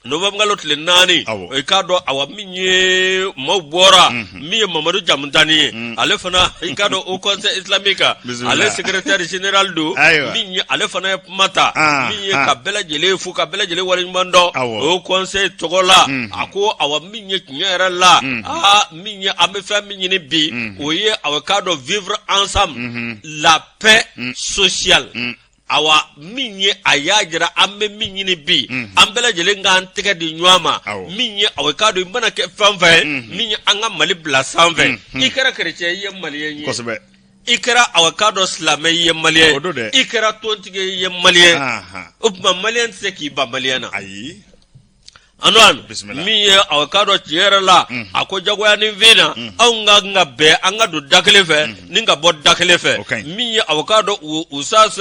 Nowanburukalo tile 4, Awɔ. i k'a dɔn awa min ye maaw bɔra min ye Mamadu Jamutani ye ale fana i k'a dɔn Haut Conseil islamique Bisimila. ale secrétaire général don Ayiwa. min ye ale fana ye kuma ta min ye ka bɛɛ lajɛlen fo ka bɛɛ lajɛlen waleɲuman dɔn Awɔ. Haut Conseil tɔgɔ la a ko awa min ye tiɲɛ yɛrɛ la aa min ye an bɛ fɛn min ɲini bi o ye awa k'a dɔn vivre ensemble la paix sociale awa min ye a y'a jira an bɛ min ɲini bi an bɛɛ lajɛlen k'an tɛgɛ di ɲɔgɔn ma min ye awa k'a dɔn i mana kɛ fɛn fɛn ye min ye an ka Mali bila sanfɛ i kɛra chrétien i ye malien ye kosɛbɛ i kɛra awa k'a dɔn silamɛ i ye malien O don dɛ. i kɛra tontigi ye i ye malien o tuma malien tɛ se k'i ban malien na ayi Antoine Bisimila. min ye awa k'a dɔn tiɲɛ yɛrɛ la a ko jagoya ni fɛn na anw ka kan ka bɛn an ka don da kelen fɛ ni ka bɔ da kelen fɛ O ka ɲi. min ye awa k'a dɔn Ustaz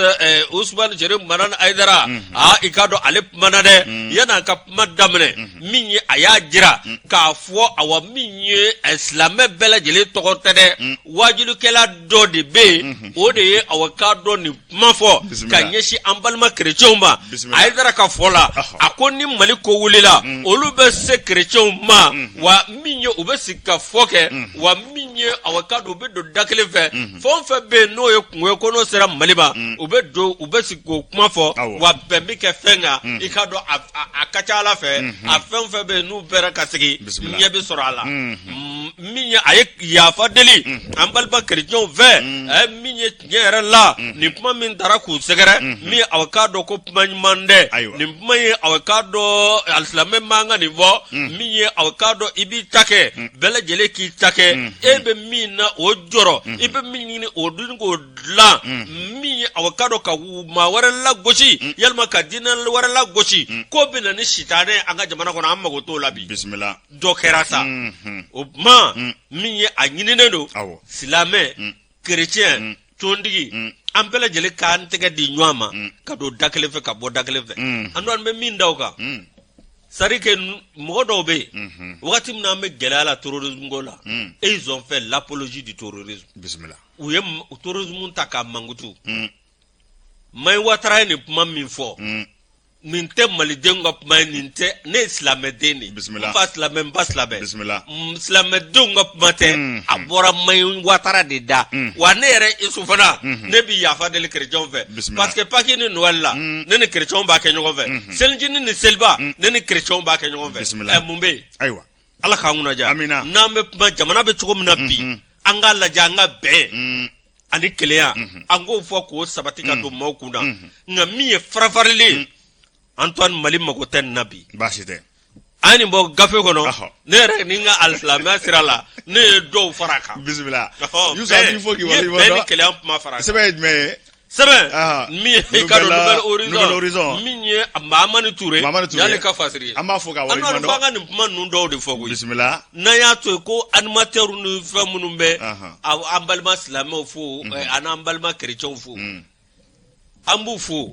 Usumani Cherif Madani Hayidara aa i k'a dɔn ale kumana dɛ yan'a ka kuma daminɛ min ye a y'a jira k'a fɔ awa min ye silamɛ bɛɛ lajɛlen tɔgɔ tɛ dɛ waajulikɛla dɔ de bɛ yen o de ye awa k'a dɔn nin kuma fɔ ka ɲɛsin an balima kerecɛnw ma Hayidara ka fɔ la a ko ni Mali ko wulila olu bɛ se kerecɛnw ma wa min ye u bɛ sigi ka fɔ kɛ wa min ye awa k'a dɔn u bɛ don da kelen fɛ fɛn o fɛn bɛ yen n'o ye kunko ye ko n'o sera Mali ma u bɛ don u bɛ sigi k'o kuma fɔ wa bɛn bɛ kɛ fɛn kan i k'a dɔn a ka ca Ala fɛ a fɛn o fɛn bɛ yen n'u bɛnna ka sigi ɲɛ bɛ sɔrɔ a la min ye a ye yafa deli an balima kerecɛnw fɛ a ye min ye tiɲɛ yɛrɛ la nin kuma min taara k'u sɛgɛrɛ min aw k'a dɔn ko kuma ɲuman tɛ nin kuma ye aw k'a dɔn alisilamɛ man kan nin fɔ min ye aw k'a dɔn i b'i ta kɛ bɛɛ lajɛlen k'i ta kɛ e bɛ min na o jɔrɔ i bɛ min ɲini o dun k'o dilan min ye aw k'a dɔn ka maa wɛrɛ lagosi yalima ka diinɛ wɛrɛ lagosi k'o bɛ na ni sitanɛ ye an ka jamana kɔnɔ an mago t'o la bi bisimila dɔ kɛra sa o tuma min ye a ɲininen don silamɛ kerecɛn tontigi an bɛɛ lajɛlen k'an tɛgɛ di ɲɔgɔn ma ka don da kelen fɛ ka bɔ da kelen fɛ an dɔn an bɛ min da o kan c'est-à-dire que mɔgɔ dɔw bɛ yen wagati min na an bɛ gɛlɛya la terrorisme ko la et ils ont fait l'apologie du terrorisme bisimila u ye terrorisme ta k'a mankutu Mayi Watara ye nin kuma min fɔ nin tɛ malidenw ka kuma ye nin tɛ ne ye silamɛden de ye Bisimila. n fa silamɛ n ba silamɛ Bisimila. Silamɛdenw ka kuma tɛ a bɔra Mayi Watara de da wa ne yɛrɛ Isu fana ne bɛ yafa deli kerecɛnw fɛ Bisimila. parce que Pâques ni Noël la ne ni kerecɛnw b'a kɛ ɲɔgɔn fɛ selijinin ni seliba ne ni kerecɛnw b'a kɛ ɲɔgɔn fɛ Bisimila. Ɛ, mun bɛ yen Ayiwa. Ala k'an kunna diya Amina. N'an bɛ kuma jamana bɛ cogo min na bi an k'a lajɛ an ka bɛn ani kelenya an k'o fɔ k'o sabati ka don maaw kun na nka min ye farafarali ye Antoine Mali mago tɛ nin na bi. Baasi tɛ. An ye nin bɔ gafe kɔnɔ ne yɛrɛ ni n ka alisilamɛya sira la ne ye dɔw fara a kan. Bisimila. Yusu an b'i fo k'i waleɲuman dɔn. Bɛn dɔn. ni kelenya kuma fara a kan. Sɛbɛn ye jumɛn ye? Sɛbɛn min ye i ka dɔn Nouvelle Nouvelle Nouvelle Horizon min ye Mahamani Ture Mahamani Ture. y'ale ka fasiri ye. An b'a fo k'a waleɲuman dɔn. An ka nin kuma ninnu dɔw de fɔ koyi. Bisimila. N'an y'a to yen ko animateurs ni fɛn minnu bɛ an balima silamɛw fo ani an balima kerecɛnw fo an b'u fo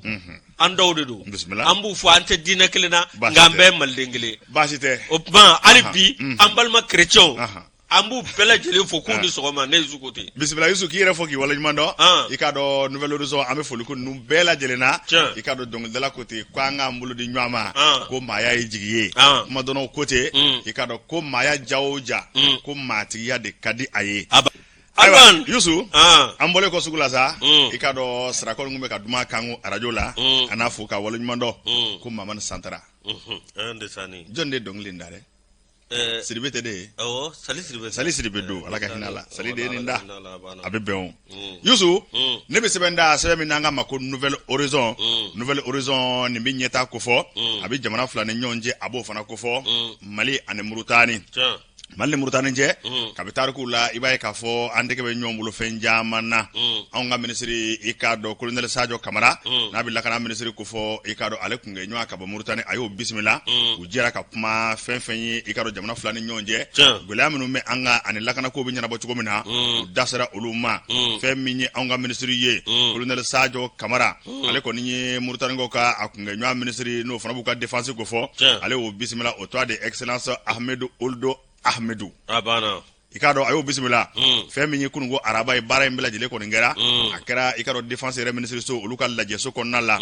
an dɔw de don. Bisimila. An b'u fo an tɛ diinɛ kelen na Baasi nka an tɛ. bɛɛ ye maliden kelen ye. Baasi tɛ. O tuma hali bi an balima kerecɛnw An b'u bɛɛ lajɛlen fo k'u ah. ni sɔgɔma ne Yusu ko ten. Bisimila Yusu k'i yɛrɛ fo k'i waleɲuman dɔn. Ah. I k'a dɔn Nouvelle Horizon an bɛ foli ko ninnu bɛɛ lajɛlen na. I k'a dɔn dɔnkilidala ko ten ko an k'an bolo di ɲɔgɔn ma. Ah. Ko maaya ye jigi ye. Kumadɔnnaw ko ten. I k'a dɔn ko maaya ja o ja. Ko maatigiya de ka di a ye. Ayiwa Yusu an bɔlen kɔ sugu la sa i k'a dɔn Sirakɔrɔ tun bɛ ka duman kan arajo la an n'a fo k'a waleɲuman dɔn ko Mamani Santara. Jɔn de ye dɔnkili in da dɛ? Sidibe tɛ de ye Sali Sidibe Sali Sidibe don ala ka hinɛ a la Sali de ye nin da a bɛ bɛn o Yusu ne bɛ sɛbɛn da sɛbɛn min n'an k'a ma ko Nouvelle Horizon Nouvelle Horizon nin bɛ ɲɛtaa kofɔ a bɛ jamana fila ni ɲɔgɔn cɛ a b'o fana kofɔ Mali ani Murutani Mali ni Murutani cɛ kabi tarikuw la i b'a ye k'a fɔ an tɛgɛ bɛ ɲɔgɔn bolo fɛn caman na anw ka minisiri i k'a dɔn kolonɛli Sajo Kamara n'a bɛ lakana minisiri kofɔ i k'a dɔn ale kun kɛ ɲɔgɔn ka bɔ Murutani a y'o bisimila u jɛra ka kuma fɛn fɛn ye i k'a dɔn jamana fila ni ɲɔgɔn cɛ gɛlɛya minnu bɛ an kan ani lakanako bɛ ɲɛnabɔ cogo min na u da sera olu ma fɛn min ye anw ka minisiri ye kolonɛli Sajo Kamara ale kɔni ye Murutanikaw ka a kun kɛ ɲɔgɔn minisiri n'o fana b'u ka défense kofɔ ale y'o bisimila o tɔgɔ de excellence Ahmedu Ould Ahmedu a banna i k'a dɔn a y'o bisimila fɛn min ye kununko araba ye baara in bɛɛ lajɛlen kɔni kɛra a kɛra i k'a dɔn défense yɛrɛ minisiriso olu ka lajɛso kɔnɔna la.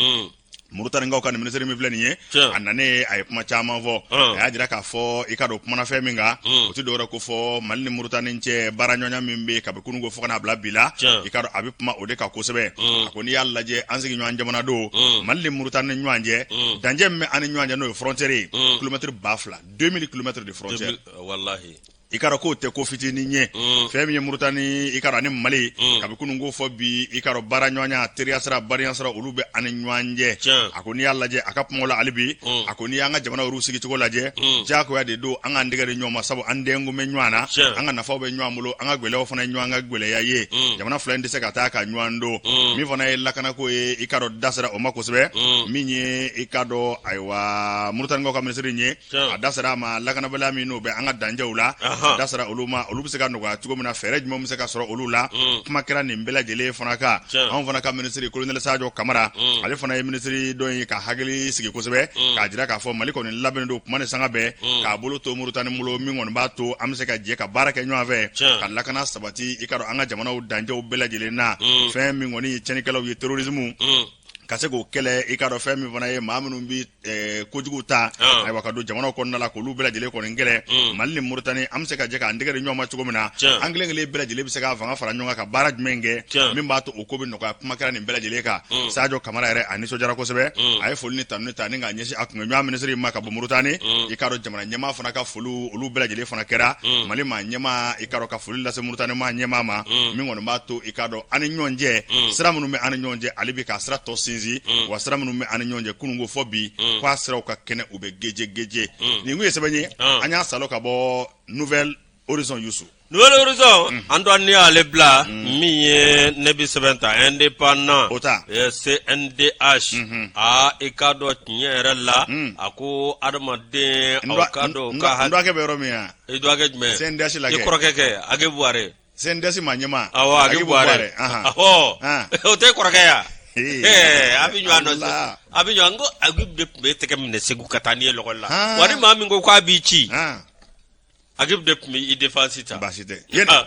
Murutanikaw ka nin minisiri min filɛ nin ye a nanen a ye kuma caman fɔ a y'a jira k'a fɔ i ka dɔn kumana fɛn min kan o tɛ dɔwɛrɛ ko fɔ Mali ni Murutani cɛ baaraɲɔgɔnya min bɛ kabi kunun ko fo ka n'a bila bi la i ka dɔn a bɛ kuma o de kan kosɛbɛ a ko n'i y'a lajɛ an sigiɲɔgɔn jamana don Mali ni Murutani ni ɲɔgɔn cɛ dancɛ min bɛ an ni ɲɔgɔn cɛ n'o ye frontière ye kilomɛtiri 2000 2000 kilomètres de frontière walahi i ka dɔn k'o tɛ ko fitinin ye fɛn min ye Murutani i ka dɔn ani Mali kabi kunun ko fɔ bi i ka dɔn baaraɲɔgɔnya teriya sira badenya sira olu bɛ an ni ɲɔgɔn cɛ a ko n'i y'a lajɛ a ka kumaw la hali bi a ko n'i y'an ka jamana yɛrɛw sigicogo lajɛ diyagoya de don an k'an tɛgɛ di ɲɔgɔn ma sabu an denko bɛ ɲɔgɔn na an ka nafaw bɛ ɲɔgɔn bolo an ka gɛlɛyaw fana ye ɲɔgɔn ka gɛlɛya ye jamana fila in tɛ se ka taa ka ɲɔgɔn to min fana ye lakanako ye i ka dɔn da sera o ma kosɛbɛ min ye i ka dɔn ayiwa Murutanikaw ka minisiri in ye a da sera a ma lakanabaliya min n'o bɛ an ka dancɛw la a da sera olu ma olu bɛ se ka nɔgɔya cogo min na fɛɛrɛ jumɛn bɛ se ka sɔrɔ olu la kuma kɛra nin bɛɛ lajɛlen fana kan anw fana ka minisiri kolonɛli Sajo Kamara ale fana ye minisiri dɔ ye ka hakili sigi kosɛbɛ k'a jira k'a fɔ Mali kɔni labɛnnen don kuma ni sanga bɛɛ k'a bolo to Murutani bolo min kɔni b'a to an bɛ se ka jɛ ka baara kɛ ɲɔgɔn fɛ ka lakana sabati i ka dɔn an ka jamanaw dancɛw bɛɛ lajɛlen na fɛn min kɔni ye tiɲɛnikɛlaw ye terrorisme ka se k'o kɛlɛ i ka dɔn fɛn min fana ye maa minnu bɛ kojugu ta ayiwa ka don jamana kɔnɔna la k'olu bɛɛ lajɛlen kɔni kɛlɛ Mali ni Mauritanie an bɛ se ka jɛ k'an tɛgɛ di ɲɔgɔn ma cogo min na an kelen kelen bɛɛ lajɛlen bɛ se ka fanga fara ɲɔgɔn kan ka baara jumɛn kɛ min b'a to o ko bɛ nɔgɔya kuma kɛra nin bɛɛ lajɛlen kan Sadio Kamara yɛrɛ a nisɔndiyara kosɛbɛ a ye foli ni tanuni ta ni k'a ɲɛsin a kunɲɔgɔn minisiri ma ka bɔ Mauritanie i ka dɔn jamana ɲɛmaa fana ka foli olu bɛɛ lajɛlen fana kɛra Mali maa ɲɛmaa i ka dɔn ka foli lase Mauritanie maa ɲɛmaa ma min kɔni b'a to i k'a dɔn an ni ɲɔgɔn cɛ sira minnu bɛ an ni ɲɔgɔn cɛ hali bi k'a sira tɔ sinsin wa sira minnu bɛ an ni ɲɔgɔn cɛ kunun ko fɔ bi k'a siraw ka kɛnɛ u bɛ geje geje nin kun ye sɛbɛn ye an y'a salo ka bɔ Nouvel Horizon Youssou Nouvel Horizon an dɔn n'i y'ale bila min ye ne bɛ sɛbɛn ta indépendant O ta. CNDH aa i k'a dɔn tiɲɛ yɛrɛ la a ko adamaden aw k'a dɔn ka n dɔgɔkɛ bɛ yɔrɔ min yan i dɔgɔkɛ jumɛn CNDH la i kɛ. kɔrɔkɛ kɛ Agibu Buware CNDH maa ɲɛmaa awɔ Agibu Buware awɔ o tɛ kɔrɔkɛ ya a bɛ ɲɔgɔn dɔn a bɛ ɲɔgɔn n ko Agibu de tun bɛ tɛgɛ minɛ Segu ka taa n'i ye lɔgɔli la wa ni maa min ko k'a b'i ci Agibu de tun bɛ i défense ta baasi tɛ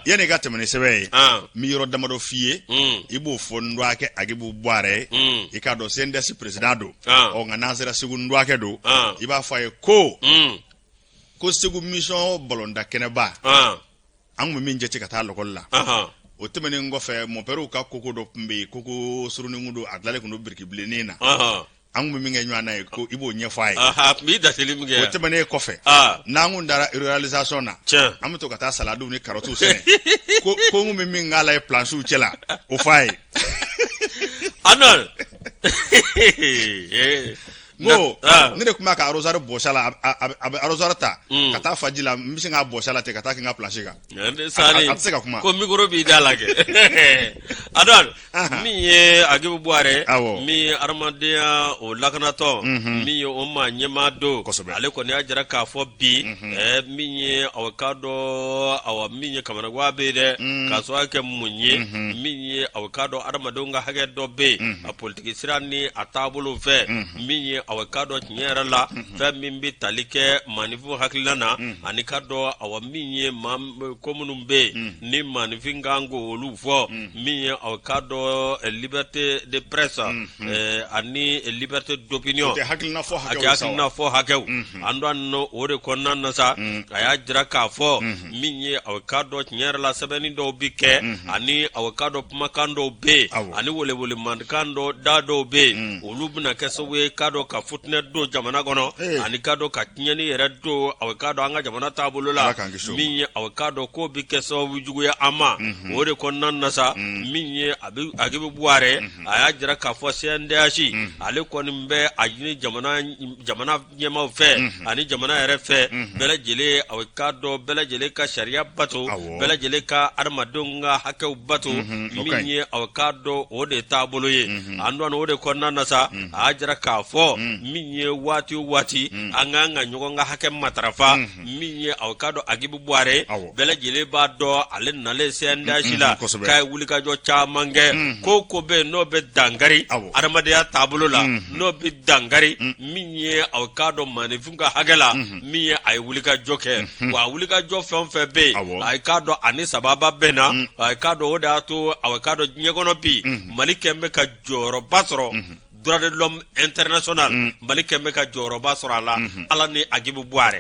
yanni i ka tɛmɛ ni sɛbɛn ye n bɛ yɔrɔ damadɔ f'i ye i b'o fɔ n dɔgɔkɛ Agibu Buware i k'a dɔn CNDH président don ɔ nka n'an sera Segu n dɔgɔkɛ don i b'a fɔ a ye ko ko Segu mission balontan kɛnɛba an tun bɛ min jate ka taa lɔgɔli la o tɛmɛnen kɔfɛ mɔpɛriw ka koko dɔ tun bɛ yen koko surunin don a dilanlen tun don biriki bilennin na an tun bɛ min kɛ ɲɔgɔn na ye ko i b'o ɲɛfɔ a ye a tun b'i daseli min kɛ o tɛmɛnen kɔfɛ n'an kun taara réalisation na an bɛ to ka taa saladiw ni karɔtiw sɛnɛ ko n kun bɛ min k'a la ye plansiw cɛ la o fɔ a ye Arnold ko ne de tun b'a ka arrosoir bɔsi a la a bɛ arrosoir ta ka taa fa ji la n bɛ sin k'a bɔsi a la ten ka taa kɛ n ka planche kan a tɛ se ka kuma ko micro b'i da la kɛ Arnold min ye Agibu Buware min ye adamadenya o lakanatɔn min ye o maa ɲɛmaa don ale kɔni y'a jira k'a fɔ bi min ye aw k'a dɔn awa min ye kamanagan bɛ yen dɛ k'a sababu kɛ mun ye min ye aw k'a dɔn adamadenw ka hakɛ dɔ bɛ yen a politiki sira ni a taabolo fɛ min ye aw k'a dɔn tiɲɛ yɛrɛ la fɛn min bɛ tali kɛ maaninfin hakilina na ani k'a dɔn awa min ye maa ko minnu bɛ yen ni maaninfin kan k'olu fɔ min ye aw k'a dɔn liberté de presse ani liberté d'opinion hakilina fɔ hakɛw an don o de kɔnɔna na sa a y'a jira k'a fɔ min ye aw k'a dɔn tiɲɛ yɛrɛ la sɛbɛnni dɔw bɛ kɛ ani aw k'a dɔn kumakan dɔw bɛ yen ani welewelemankan dɔ da dɔw bɛ yen olu bɛna kɛ sababu ye k'a dɔn ka futinɛ don jamana kɔnɔ ani k'a dɔn ka tiɲɛni yɛrɛ don aw k'a dɔn an ka jamana taabolo la min ye aw k'a dɔn k'o bɛ kɛ sababu jugu ye an ma o de kɔnɔna na sa min ye Agibu Buware a y'a jira k'a fɔ CNDH ale kɔni bɛ a ɲini jamana ɲɛmaaw fɛ ani jamana yɛrɛ fɛ bɛɛ lajɛlen aw k'a dɔn bɛɛ lajɛlen ka sariya bato bɛɛ lajɛlen ka adamadenw ka hakɛw bato min ye aw k'a dɔn o de taabolo ye an dɔn o de kɔnɔna na sa a y'a jira k'a fɔ min ye waati o waati an ka kan ka ɲɔgɔn ka hakɛ matarafa min ye aw k'a dɔn Agibu Buware bɛɛ lajɛlen b'a dɔn ale nalen CNDH la k'a ye wulikajɔ caman kɛ ko ko bɛ yen n'o bɛ dankari adamadenya taabolo la n'o bɛ dankari min ye aw k'a dɔn maaninfin ka hakɛ la min ye a ye wulikajɔ kɛ wa a wulikajɔ fɛn o fɛn bɛ yen a k'a dɔn ani sababa bɛɛ na a k'a dɔn o de y'a to aw k'a dɔn diɲɛ kɔnɔ bi Mali kɛlen bɛ ka jɔyɔrɔba sɔrɔ. Droit de l'homme international, Mali kɛn bɛ ka jɔyɔrɔba sɔrɔ a la, Ala ni Agibu Buwarɛ.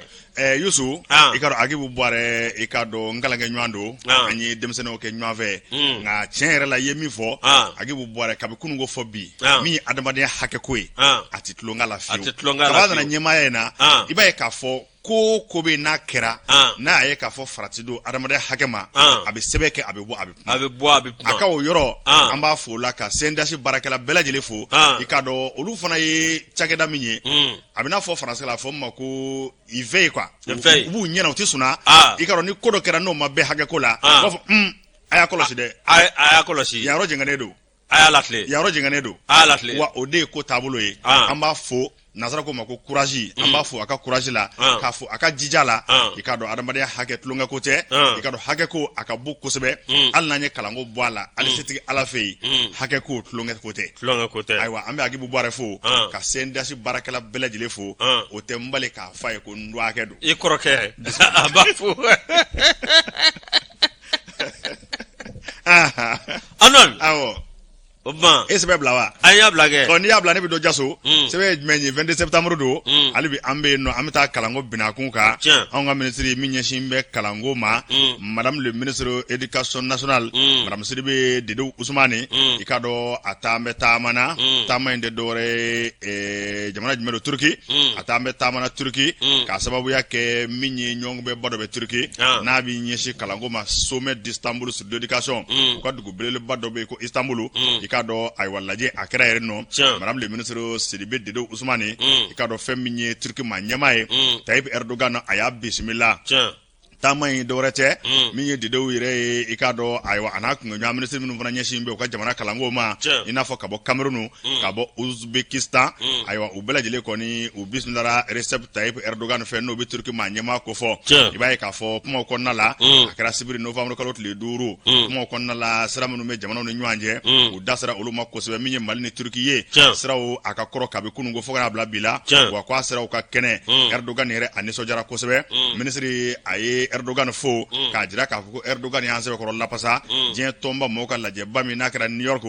Yusu, i ka dɔn Agibu Buwarɛ, i ka dɔn n kalankɛ ɲɔgɔn don, an ye denmisɛnninw kɛ ɲɔgɔn fɛ. Nka tiɲɛ yɛrɛ la, i ye min fɔ, Agibu Buwarɛ, kabi kunun ko fɔ bi, min ye adamadenya hakɛ ko ye, a tɛ tulonkɛ la fiyewu. Kab'a nana ɲɛmaaya in na, i b'a ye k'a fɔ ko ko bɛ n'a kɛra, n'a y'a ye k'a fɔ farati don adamadenya hakɛ ma, a bɛ sɛbɛn kɛ, a bɛ bɔ, a bɛ kuma, a bɛ bɔ, a bɛ kuma. A ka o yɔrɔ, an b'a fo la ka CNDH baarakɛla bɛɛ lajɛlen fo. I k'a dɔn olu fana ye cakɛda min ye, a bɛ n'a fɔ faransɛ la, a fɔ min ma ko ils veillent quoi, u b'u ɲɛna, u tɛ sunaa. I k'a dɔn ni ko dɔ kɛra n'o ma bɛn hakɛ ko la, u b'a fɔ a y'a kɔlɔsi dɛ, a y'a kɔlɔsi, yan yɔrɔ jɛngɛnnen don. A y'a latilen. Yan yɔrɔ jɛngɛnnen don. A y'a latilen. Wa o de ye ko taabolo ye. An b'a fo, nansara ko ma ko courage, an b'a fo a ka courage la, k'a fo a ka jija la. I k'a dɔn adamadenya hakɛ tulonkɛ ko tɛ. I k'a dɔn hakɛ ko a ka bon kosɛbɛ. Hali n'an ye kalanko bɔ a la, hali setigi Ala fɛ yen, hakɛ ko tulonkɛ ko tɛ. Tulonkɛ ko tɛ. Ayiwa, an bɛ Agibu Buwarɛ fo, ka CNDH baarakɛla bɛɛ lajɛlen fo. O tɛ n bali k'a fɔ a ye ko n dɔgɔkɛ don. I kɔrɔkɛ, a b'a fo. Arnold. Awɔ. O tuma. E sɛbɛn bila wa? An y'a bila kɛ. Ɔ, n'i y'a bila, ne bɛ dɔ jaso. Sɛbɛn ye jumɛn ye? 22 septembre don. Hali bi an bɛ yen nɔ, an bɛ taa kalanko binakun kan. Anw ka minisiri min ɲɛsin bɛ kalanko ma, madame le ministre éducation nationale, madame Sidibe Dedew Usumani, i k'a dɔn a taa bɛ taama na. Taama in tɛ dɔwɛrɛ ye, jamana jumɛn don? Turki. A taa bɛ taama na Turki, k'a sababuya kɛ min ye, ɲɔgɔnkunbɛnba dɔ bɛ Turki n'a bɛ ɲɛsin kalanko ma, sommet d'Istanbul sur l'éducation. U ka dugu belebeleba dɔ bɛ yen ko Istanbul. I k'a dɔn, ayiwa, lajɛ a kɛra yɛrɛ nɔ. Madame le ministre Sidibe Dedew Usumani, i k'a dɔn fɛn min ye Turki maa ɲɛmaa ye, Tayyip Erdogan, a y'a bisimila. Taama in dɔwɛrɛ tɛ, min ye Dedew yɛrɛ ye, i k'a dɔn, ayiwa, a n'a kunɲɔgɔn minisiri minnu fana ɲɛsin bɛ u ka jamana kalanko ma, i n'a fɔ ka bɔ Cameroun, ka bɔ Ouzbékistan, ayiwa, u bɛɛ lajɛlen kɔni u bisimilara Recep Tayyip Erdogan fɛ, n'o bɛ Turki maa ɲɛmaa kofɔ. I b'a ye k'a fɔ kumaw kɔnɔna la, a kɛra sibiri novembre kalo tile 5, kumaw kɔnɔna la, sira minnu bɛ jamanaw ni ɲɔgɔn cɛ, u da sera olu ma kosɛbɛ. Min ye Mali ni Turki ye, siraw a ka kɔrɔ kabi kunun ko fo ka n'a bila bi la, wa ko a siraw ka kɛnɛ. Erdogan yɛrɛ, a nisɔndiyara kosɛbɛ. Minisiri, a ye Erdogan fo k'a jira k'a fɔ ko Erdogan y'an sɛbɛkɔrɔ lapasa diɲɛ tɔnba mɔgɔw ka lajɛba min n'a kɛra New York,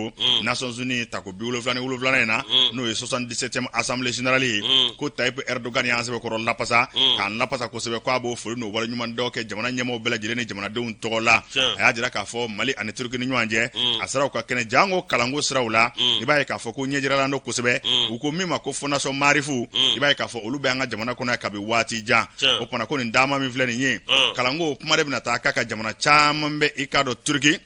Nations Unies tako 77nan in na, n'o ye 77e assemblée générale ye, ko Tayyip Erdogan y'an sɛbɛkɔrɔ lapasa, k'an lapasa kosɛbɛ, ko a b'o foli n'o waleɲuman dɔn kɛ jamana ɲɛmaaw bɛɛ lajɛlen ni jamanadenw tɔgɔ la. A y'a jira k'a fɔ Mali ani Turki ni ɲɔgɔn cɛ, a siraw ka kɛnɛ, janko kalanko siraw la. I b'a ye k'a fɔ ko ɲɛjiralan don kosɛbɛ. U ko min ma ko fondation Maarif, i b'a ye k'a fɔ olu bɛ an ka jamana kɔnɔ yan kabi waati jan. O tuma ko nin taama min filɛ nin ye, kalanko kuma de bɛna taa k'a ka jamana caman bɛ, i k'a dɔn Turki,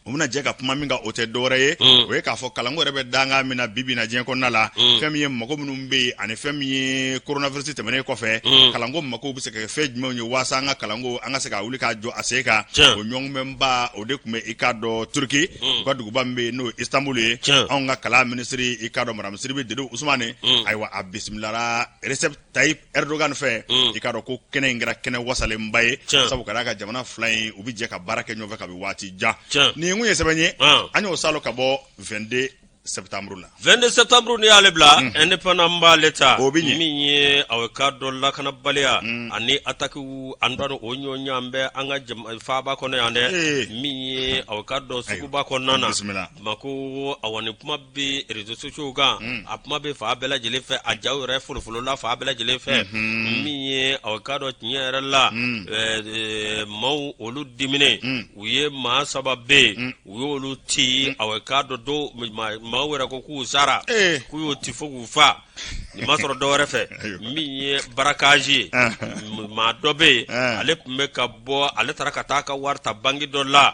u bɛna jɛ ka kuma min kan, o tɛ dɔwɛrɛ ye, o ye k'a fɔ kalanko yɛrɛ bɛ dankan min na bi bi na diɲɛ kɔnɔna la, fɛn min ye mago minnu bɛ yen, ani fɛn min ye coronavirus tɛmɛnen kɔfɛ, kalanko mago bɛ se ka kɛ fɛn jumɛnw ye, waasa an ka kalanko an ka se ka wuli k'a jɔ a sen kan. O ɲɔgɔnkunbɛnba, o de tun bɛ, i k'a dɔn, Turki, u ka duguba min bɛ yen n'o ye Istanbul ye. Anw ka kalan minisiri, i k'a dɔn madame Sidibe Dedew Usumani, ayiwa, a bisimilara Recep Tayyip Erdogan fɛ. I k'a dɔn ko kɛnɛ in kɛra kɛnɛ wasalenba ye, sabu ka d'a kan jamana fila in, u bɛ jɛ ka baara kɛ ɲɔgɔn fɛ kabi waati jan. Nin kun ye sɛbɛn ye, an y'o salo ka bɔ 22 septembre la. 22 septembre, n'i y'ale bila, Indépendant b'ale ta. O bɛ ɲɛ. Min ye aw k'a dɔn lakanabaliya ani attaque, an dɔn o ɲɔgɔn bɛ an ka faaba kɔnɔ yan dɛ. Min ye aw k'a dɔn suguba kɔnɔna na, bisimila. Bamakɔ, awa, ni kuma bɛ réseaux sociaux kan, a kuma bɛ fan bɛɛ lajɛlen fɛ, a jaw yɛrɛ folofolola fan bɛɛ lajɛlen fɛ. Min ye aw k'a dɔn tiɲɛ yɛrɛ la, maaw olu diminen, u ye maa saba bɛ yen, u y'olu ci, aw k'a dɔn dɔw maaw yɛrɛ ko k'u sara, k'u y'u ci fo k'u fa. Nin ma sɔrɔ dɔwɛrɛ fɛ, min ye braquage ye. Maa dɔ bɛ yen, ale tun bɛ ka bɔ, ale taara ka taa ka wari ta banki dɔ la,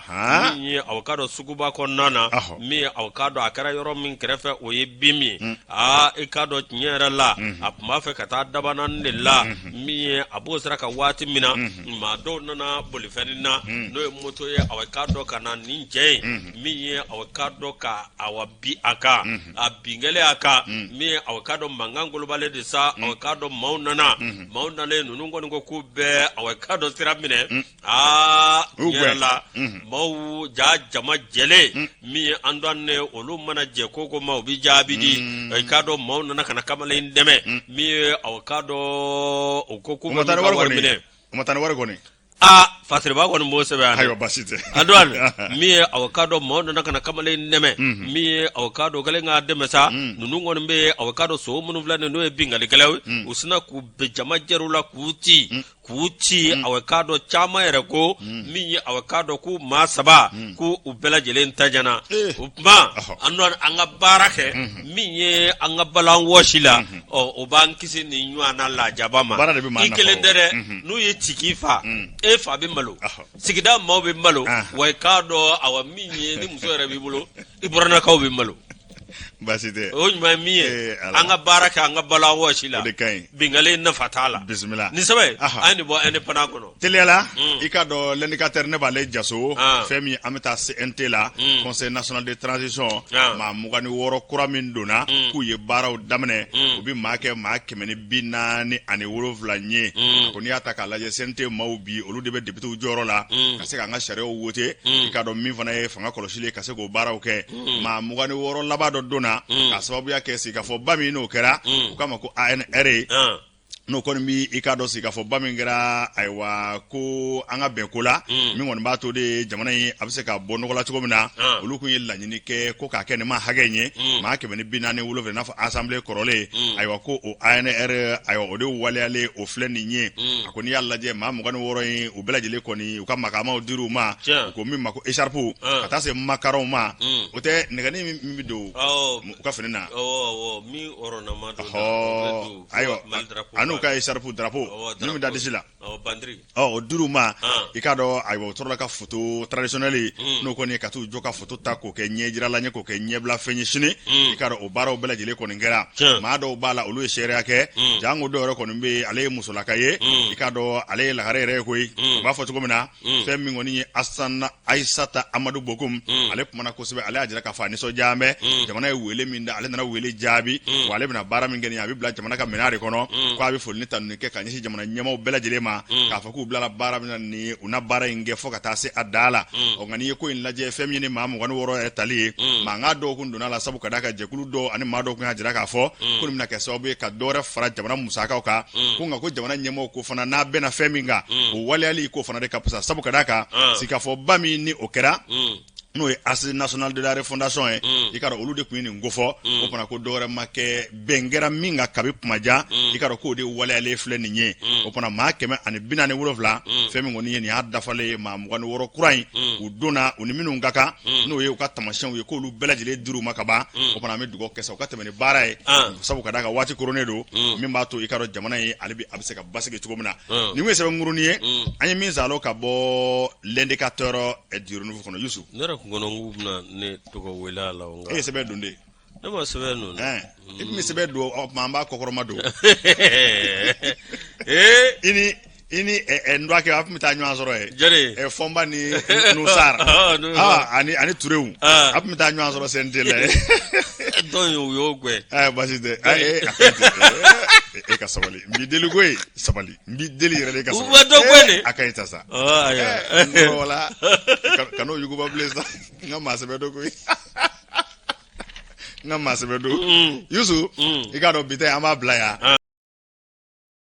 min ye aw k'a dɔn suguba kɔnɔna na. Min ye aw k'a dɔn a kɛra yɔrɔ min kɛrɛfɛ, o ye bin min ye. Aa, i k'a dɔn tiɲɛ yɛrɛ la, a tun b'a fɛ ka taa dabanaani de la. Min ye a b'o sira kan waati min na, maa dɔw nana bolifɛn na, n'o ye moto ye, aw k'a dɔn ka na nin cɛ ye. Min ye aw k'a dɔn ka awa bin a kan, a bin kɛlen a kan, min ye aw k'a dɔn mankan golobalen de sa. Aw k'a dɔn maaw nana, maaw nalen, ninnu kɔni ko k'u bɛɛ aw k'a dɔn sira minɛ. Aa, yɛrɛ la, maaw ja jama jɛlen, min ye an dɔn ne, olu mana jɛ ko ko ma, u bɛ jaabi di. I k'a dɔn maaw nana ka na kamalen dɛmɛ. Min ye aw k'a dɔn u ko k'u bɛ wari minɛ, u ma taa ni wari kɔni. Aa. Fasiriba kɔni b'o sɛbɛn yan. Ayiwa, baasi tɛ. Antoine, min ye aw k'a dɔn maaw nana ka na kamalen dɛmɛ, min ye aw k'a dɔn kɛlen k'a dɛmɛ sa, ninnu kɔni bɛ yen, aw k'a dɔn so minnu filɛ nin n'o ye binkannikɛlaw ye, u sinna k'u bɛn jama jɛr'u la k'u ci k'u ci. Aw k'a dɔn caman yɛrɛ ko min ye aw k'a dɔn k'u maa saba k'u u bɛɛ lajɛlen ta jana. O tuma an ka baara kɛ min ye an ka balo an wɔsi la, ɔ o b'an kisi nin ɲɔgɔnna lajaba ma. Baara de bɛ maa i nafa kelen o. tɛ dɛ, n'u ye ci k'i fa, e fa bɛ malo, sigida maaw bɛ malo, wa i k'a dɔn awa min ye ni muso yɛrɛ b'i bolo, i burannakaw bɛ malo. Baasi tɛ. O ɲuman ye min ye, Eh, Ala. an ka baara kɛ, an ka balo an wɔsi la. O de ka ɲi. Binkanni nafa t'a la. Bisimila. Nin sɛbɛn, an ye nin bɔ Indépendant kɔnɔ. Teliya la, i k'a dɔn L'indicateur, ne b'ale jaso. Fɛn min, an bɛ taa CNT la, Conseil national de transition. Maa 26 kura min donna, k'u ye baaraw daminɛ, u bɛ maa kɛ maa 147 ye. Ko n'i y'a ta k'a lajɛ, CNT maaw bi, olu de bɛ députéw jɔyɔrɔ la ka se k'an ka sariyaw wote. I k'a dɔn min fana ye fanga kɔlɔsili ye, ka se k'o baaraw kɛ. Maa 26 laban dɔ donna k'a sababuya kɛ sigikafɔba min n'o kɛra, u k'a ma ko ANR ye. N'o kɔni bi, i k'a dɔn sigikafɔba min kɛra, ayiwa, ko an ka bɛn ko la, min kɔni b'a to de jamana in a bɛ se ka bɔ nɔgɔ la cogo min na. Olu kun ye laɲini kɛ ko k'a kɛ nin maa hakɛ in ye, maa 147, i n'a fɔ assemblée kɔrɔlen. Ayiwa, ko o ANR, ayiwa, o de waleyalen o filɛ nin ye. A ko n'i y'a lajɛ, maa 26 in, u bɛɛ lajɛlen kɔni, u ka makamaw dir'u ma, u ko min ma ko écharpe, ka taa se makaronw ma. O tɛ nɛgɛnin min bɛ don u ka fini na? Min Ayiwa, an'u ka écharpe, drapeau min bɛ da disi la, o dir'u ma. I k'a dɔn, ayiwa, u sɔrɔla ka photo traditionnelle, n'o kɔni ka t'u jɔ ka photo ta k'o kɛ ɲɛjirala ye, k'o kɛ ɲɛbila fɛn ye sini. I k'a dɔn o baaraw bɛɛ lajɛlen kɔni kɛra. Maa dɔw b'a la, olu ye seereya kɛ. Janko dɔw yɛrɛ kɔni bɛ yen, ale ye musolaka ye. I k'a dɔn ale ye lagare yɛrɛ ye koyi. U b'a fɔ cogo min na, fɛn min kɔni ye Asan Ayisata Amadu Bokum, ale kumana kosɛbɛ. Ale y'a jira k'a fɔ a nisɔndiyalen bɛ. Jamana ye wele min da, ale nana wele jaabi, wa ale bɛna baara min kɛ nin ye, a bɛ bila jamana ka minɛn de kɔnɔ. Ko a bɛ foli ni tanuni kɛ ka ɲɛsin jamana ɲɛmaaw bɛɛ lajɛlen ma, k'a fɔ k'u bilala baara min na nin ye, u na baara in kɛ fo ka taa se a dan la. Ɔ nka n'i ye ko in lajɛ, fɛn min ye ni maa 26 yɛrɛ tali ye, mankan dɔw kun donna a la, sabu ka d'a kan jɛkulu dɔw ani maa dɔw kun y'a jira k'a fɔ ko nin bɛna kɛ sababu ye ka dɔ wɛrɛ fara jamana musakaw kan. Ko nka ko jamana ɲɛmaaw ko fana, n'a bɛnna fɛn min kan, o waleyali k'o fana de ka fisa, sabu ka d'a kan sigikafɔba min ni o kɛra, n'o ye Assise nationale de la refondation ye, i k'a dɔn olu de tun ye nin kofɔ. O fana ko dɔwɛrɛ ma kɛ, bɛn kɛra min kan kabi kuma jan, i k'a dɔn k'o de waleyalen filɛ nin ye. O fana maa 147, fɛn min kɔni ye nin y'a dafalen ye, maa 26 kura in, u donna, u ni minnu ka kan, n'o ye u ka tamasiyɛnw ye, k'olu bɛɛ lajɛlen dir'u ma ka ban. O fana an bɛ dugawu kɛ sa, u ka tɛmɛ ni baara ye, sabu ka d'a kan waati koronnen don, min b'a to i k'a dɔn jamana in ale bi a bɛ se ka basigi cogo min na. Nin ye sɛbɛn nkurunin ye an ye min salo ka bɔ L'Indicateur du Renouveau kɔnɔ, Yusu. Ne yɛrɛ kun kɔnɔ k'u bɛna ne tɔgɔ wele a la. E ye sɛbɛn don de? Ne ma sɛbɛn don. I tun bɛ sɛbɛn don, o tuma an b'a kɔkɔrɔma don. Ee! I ni n dɔgɔkɛ, a tun bɛ taa ɲɔgɔn sɔrɔ yen. Jɔni? Fɔnba ni Nusar ani Turew, a tun bɛ taa ɲɔgɔn sɔrɔ CNT la yen. Dɔn in, u y'o gɛn. Baasi tɛ, e ka sabali, n b'i deli koyi, sabali, n b'i deli yɛrɛ de ka sabali. U bɛ dɔ gɛn de. A ka ɲi ta sa. Ayiwa. Wala kan'o yuguba bilen sa, n ka maa sɛbɛ don koyi. N ka maa sɛbɛ don. Yusu, i k'a dɔn bi ta in, an b'a bila yan.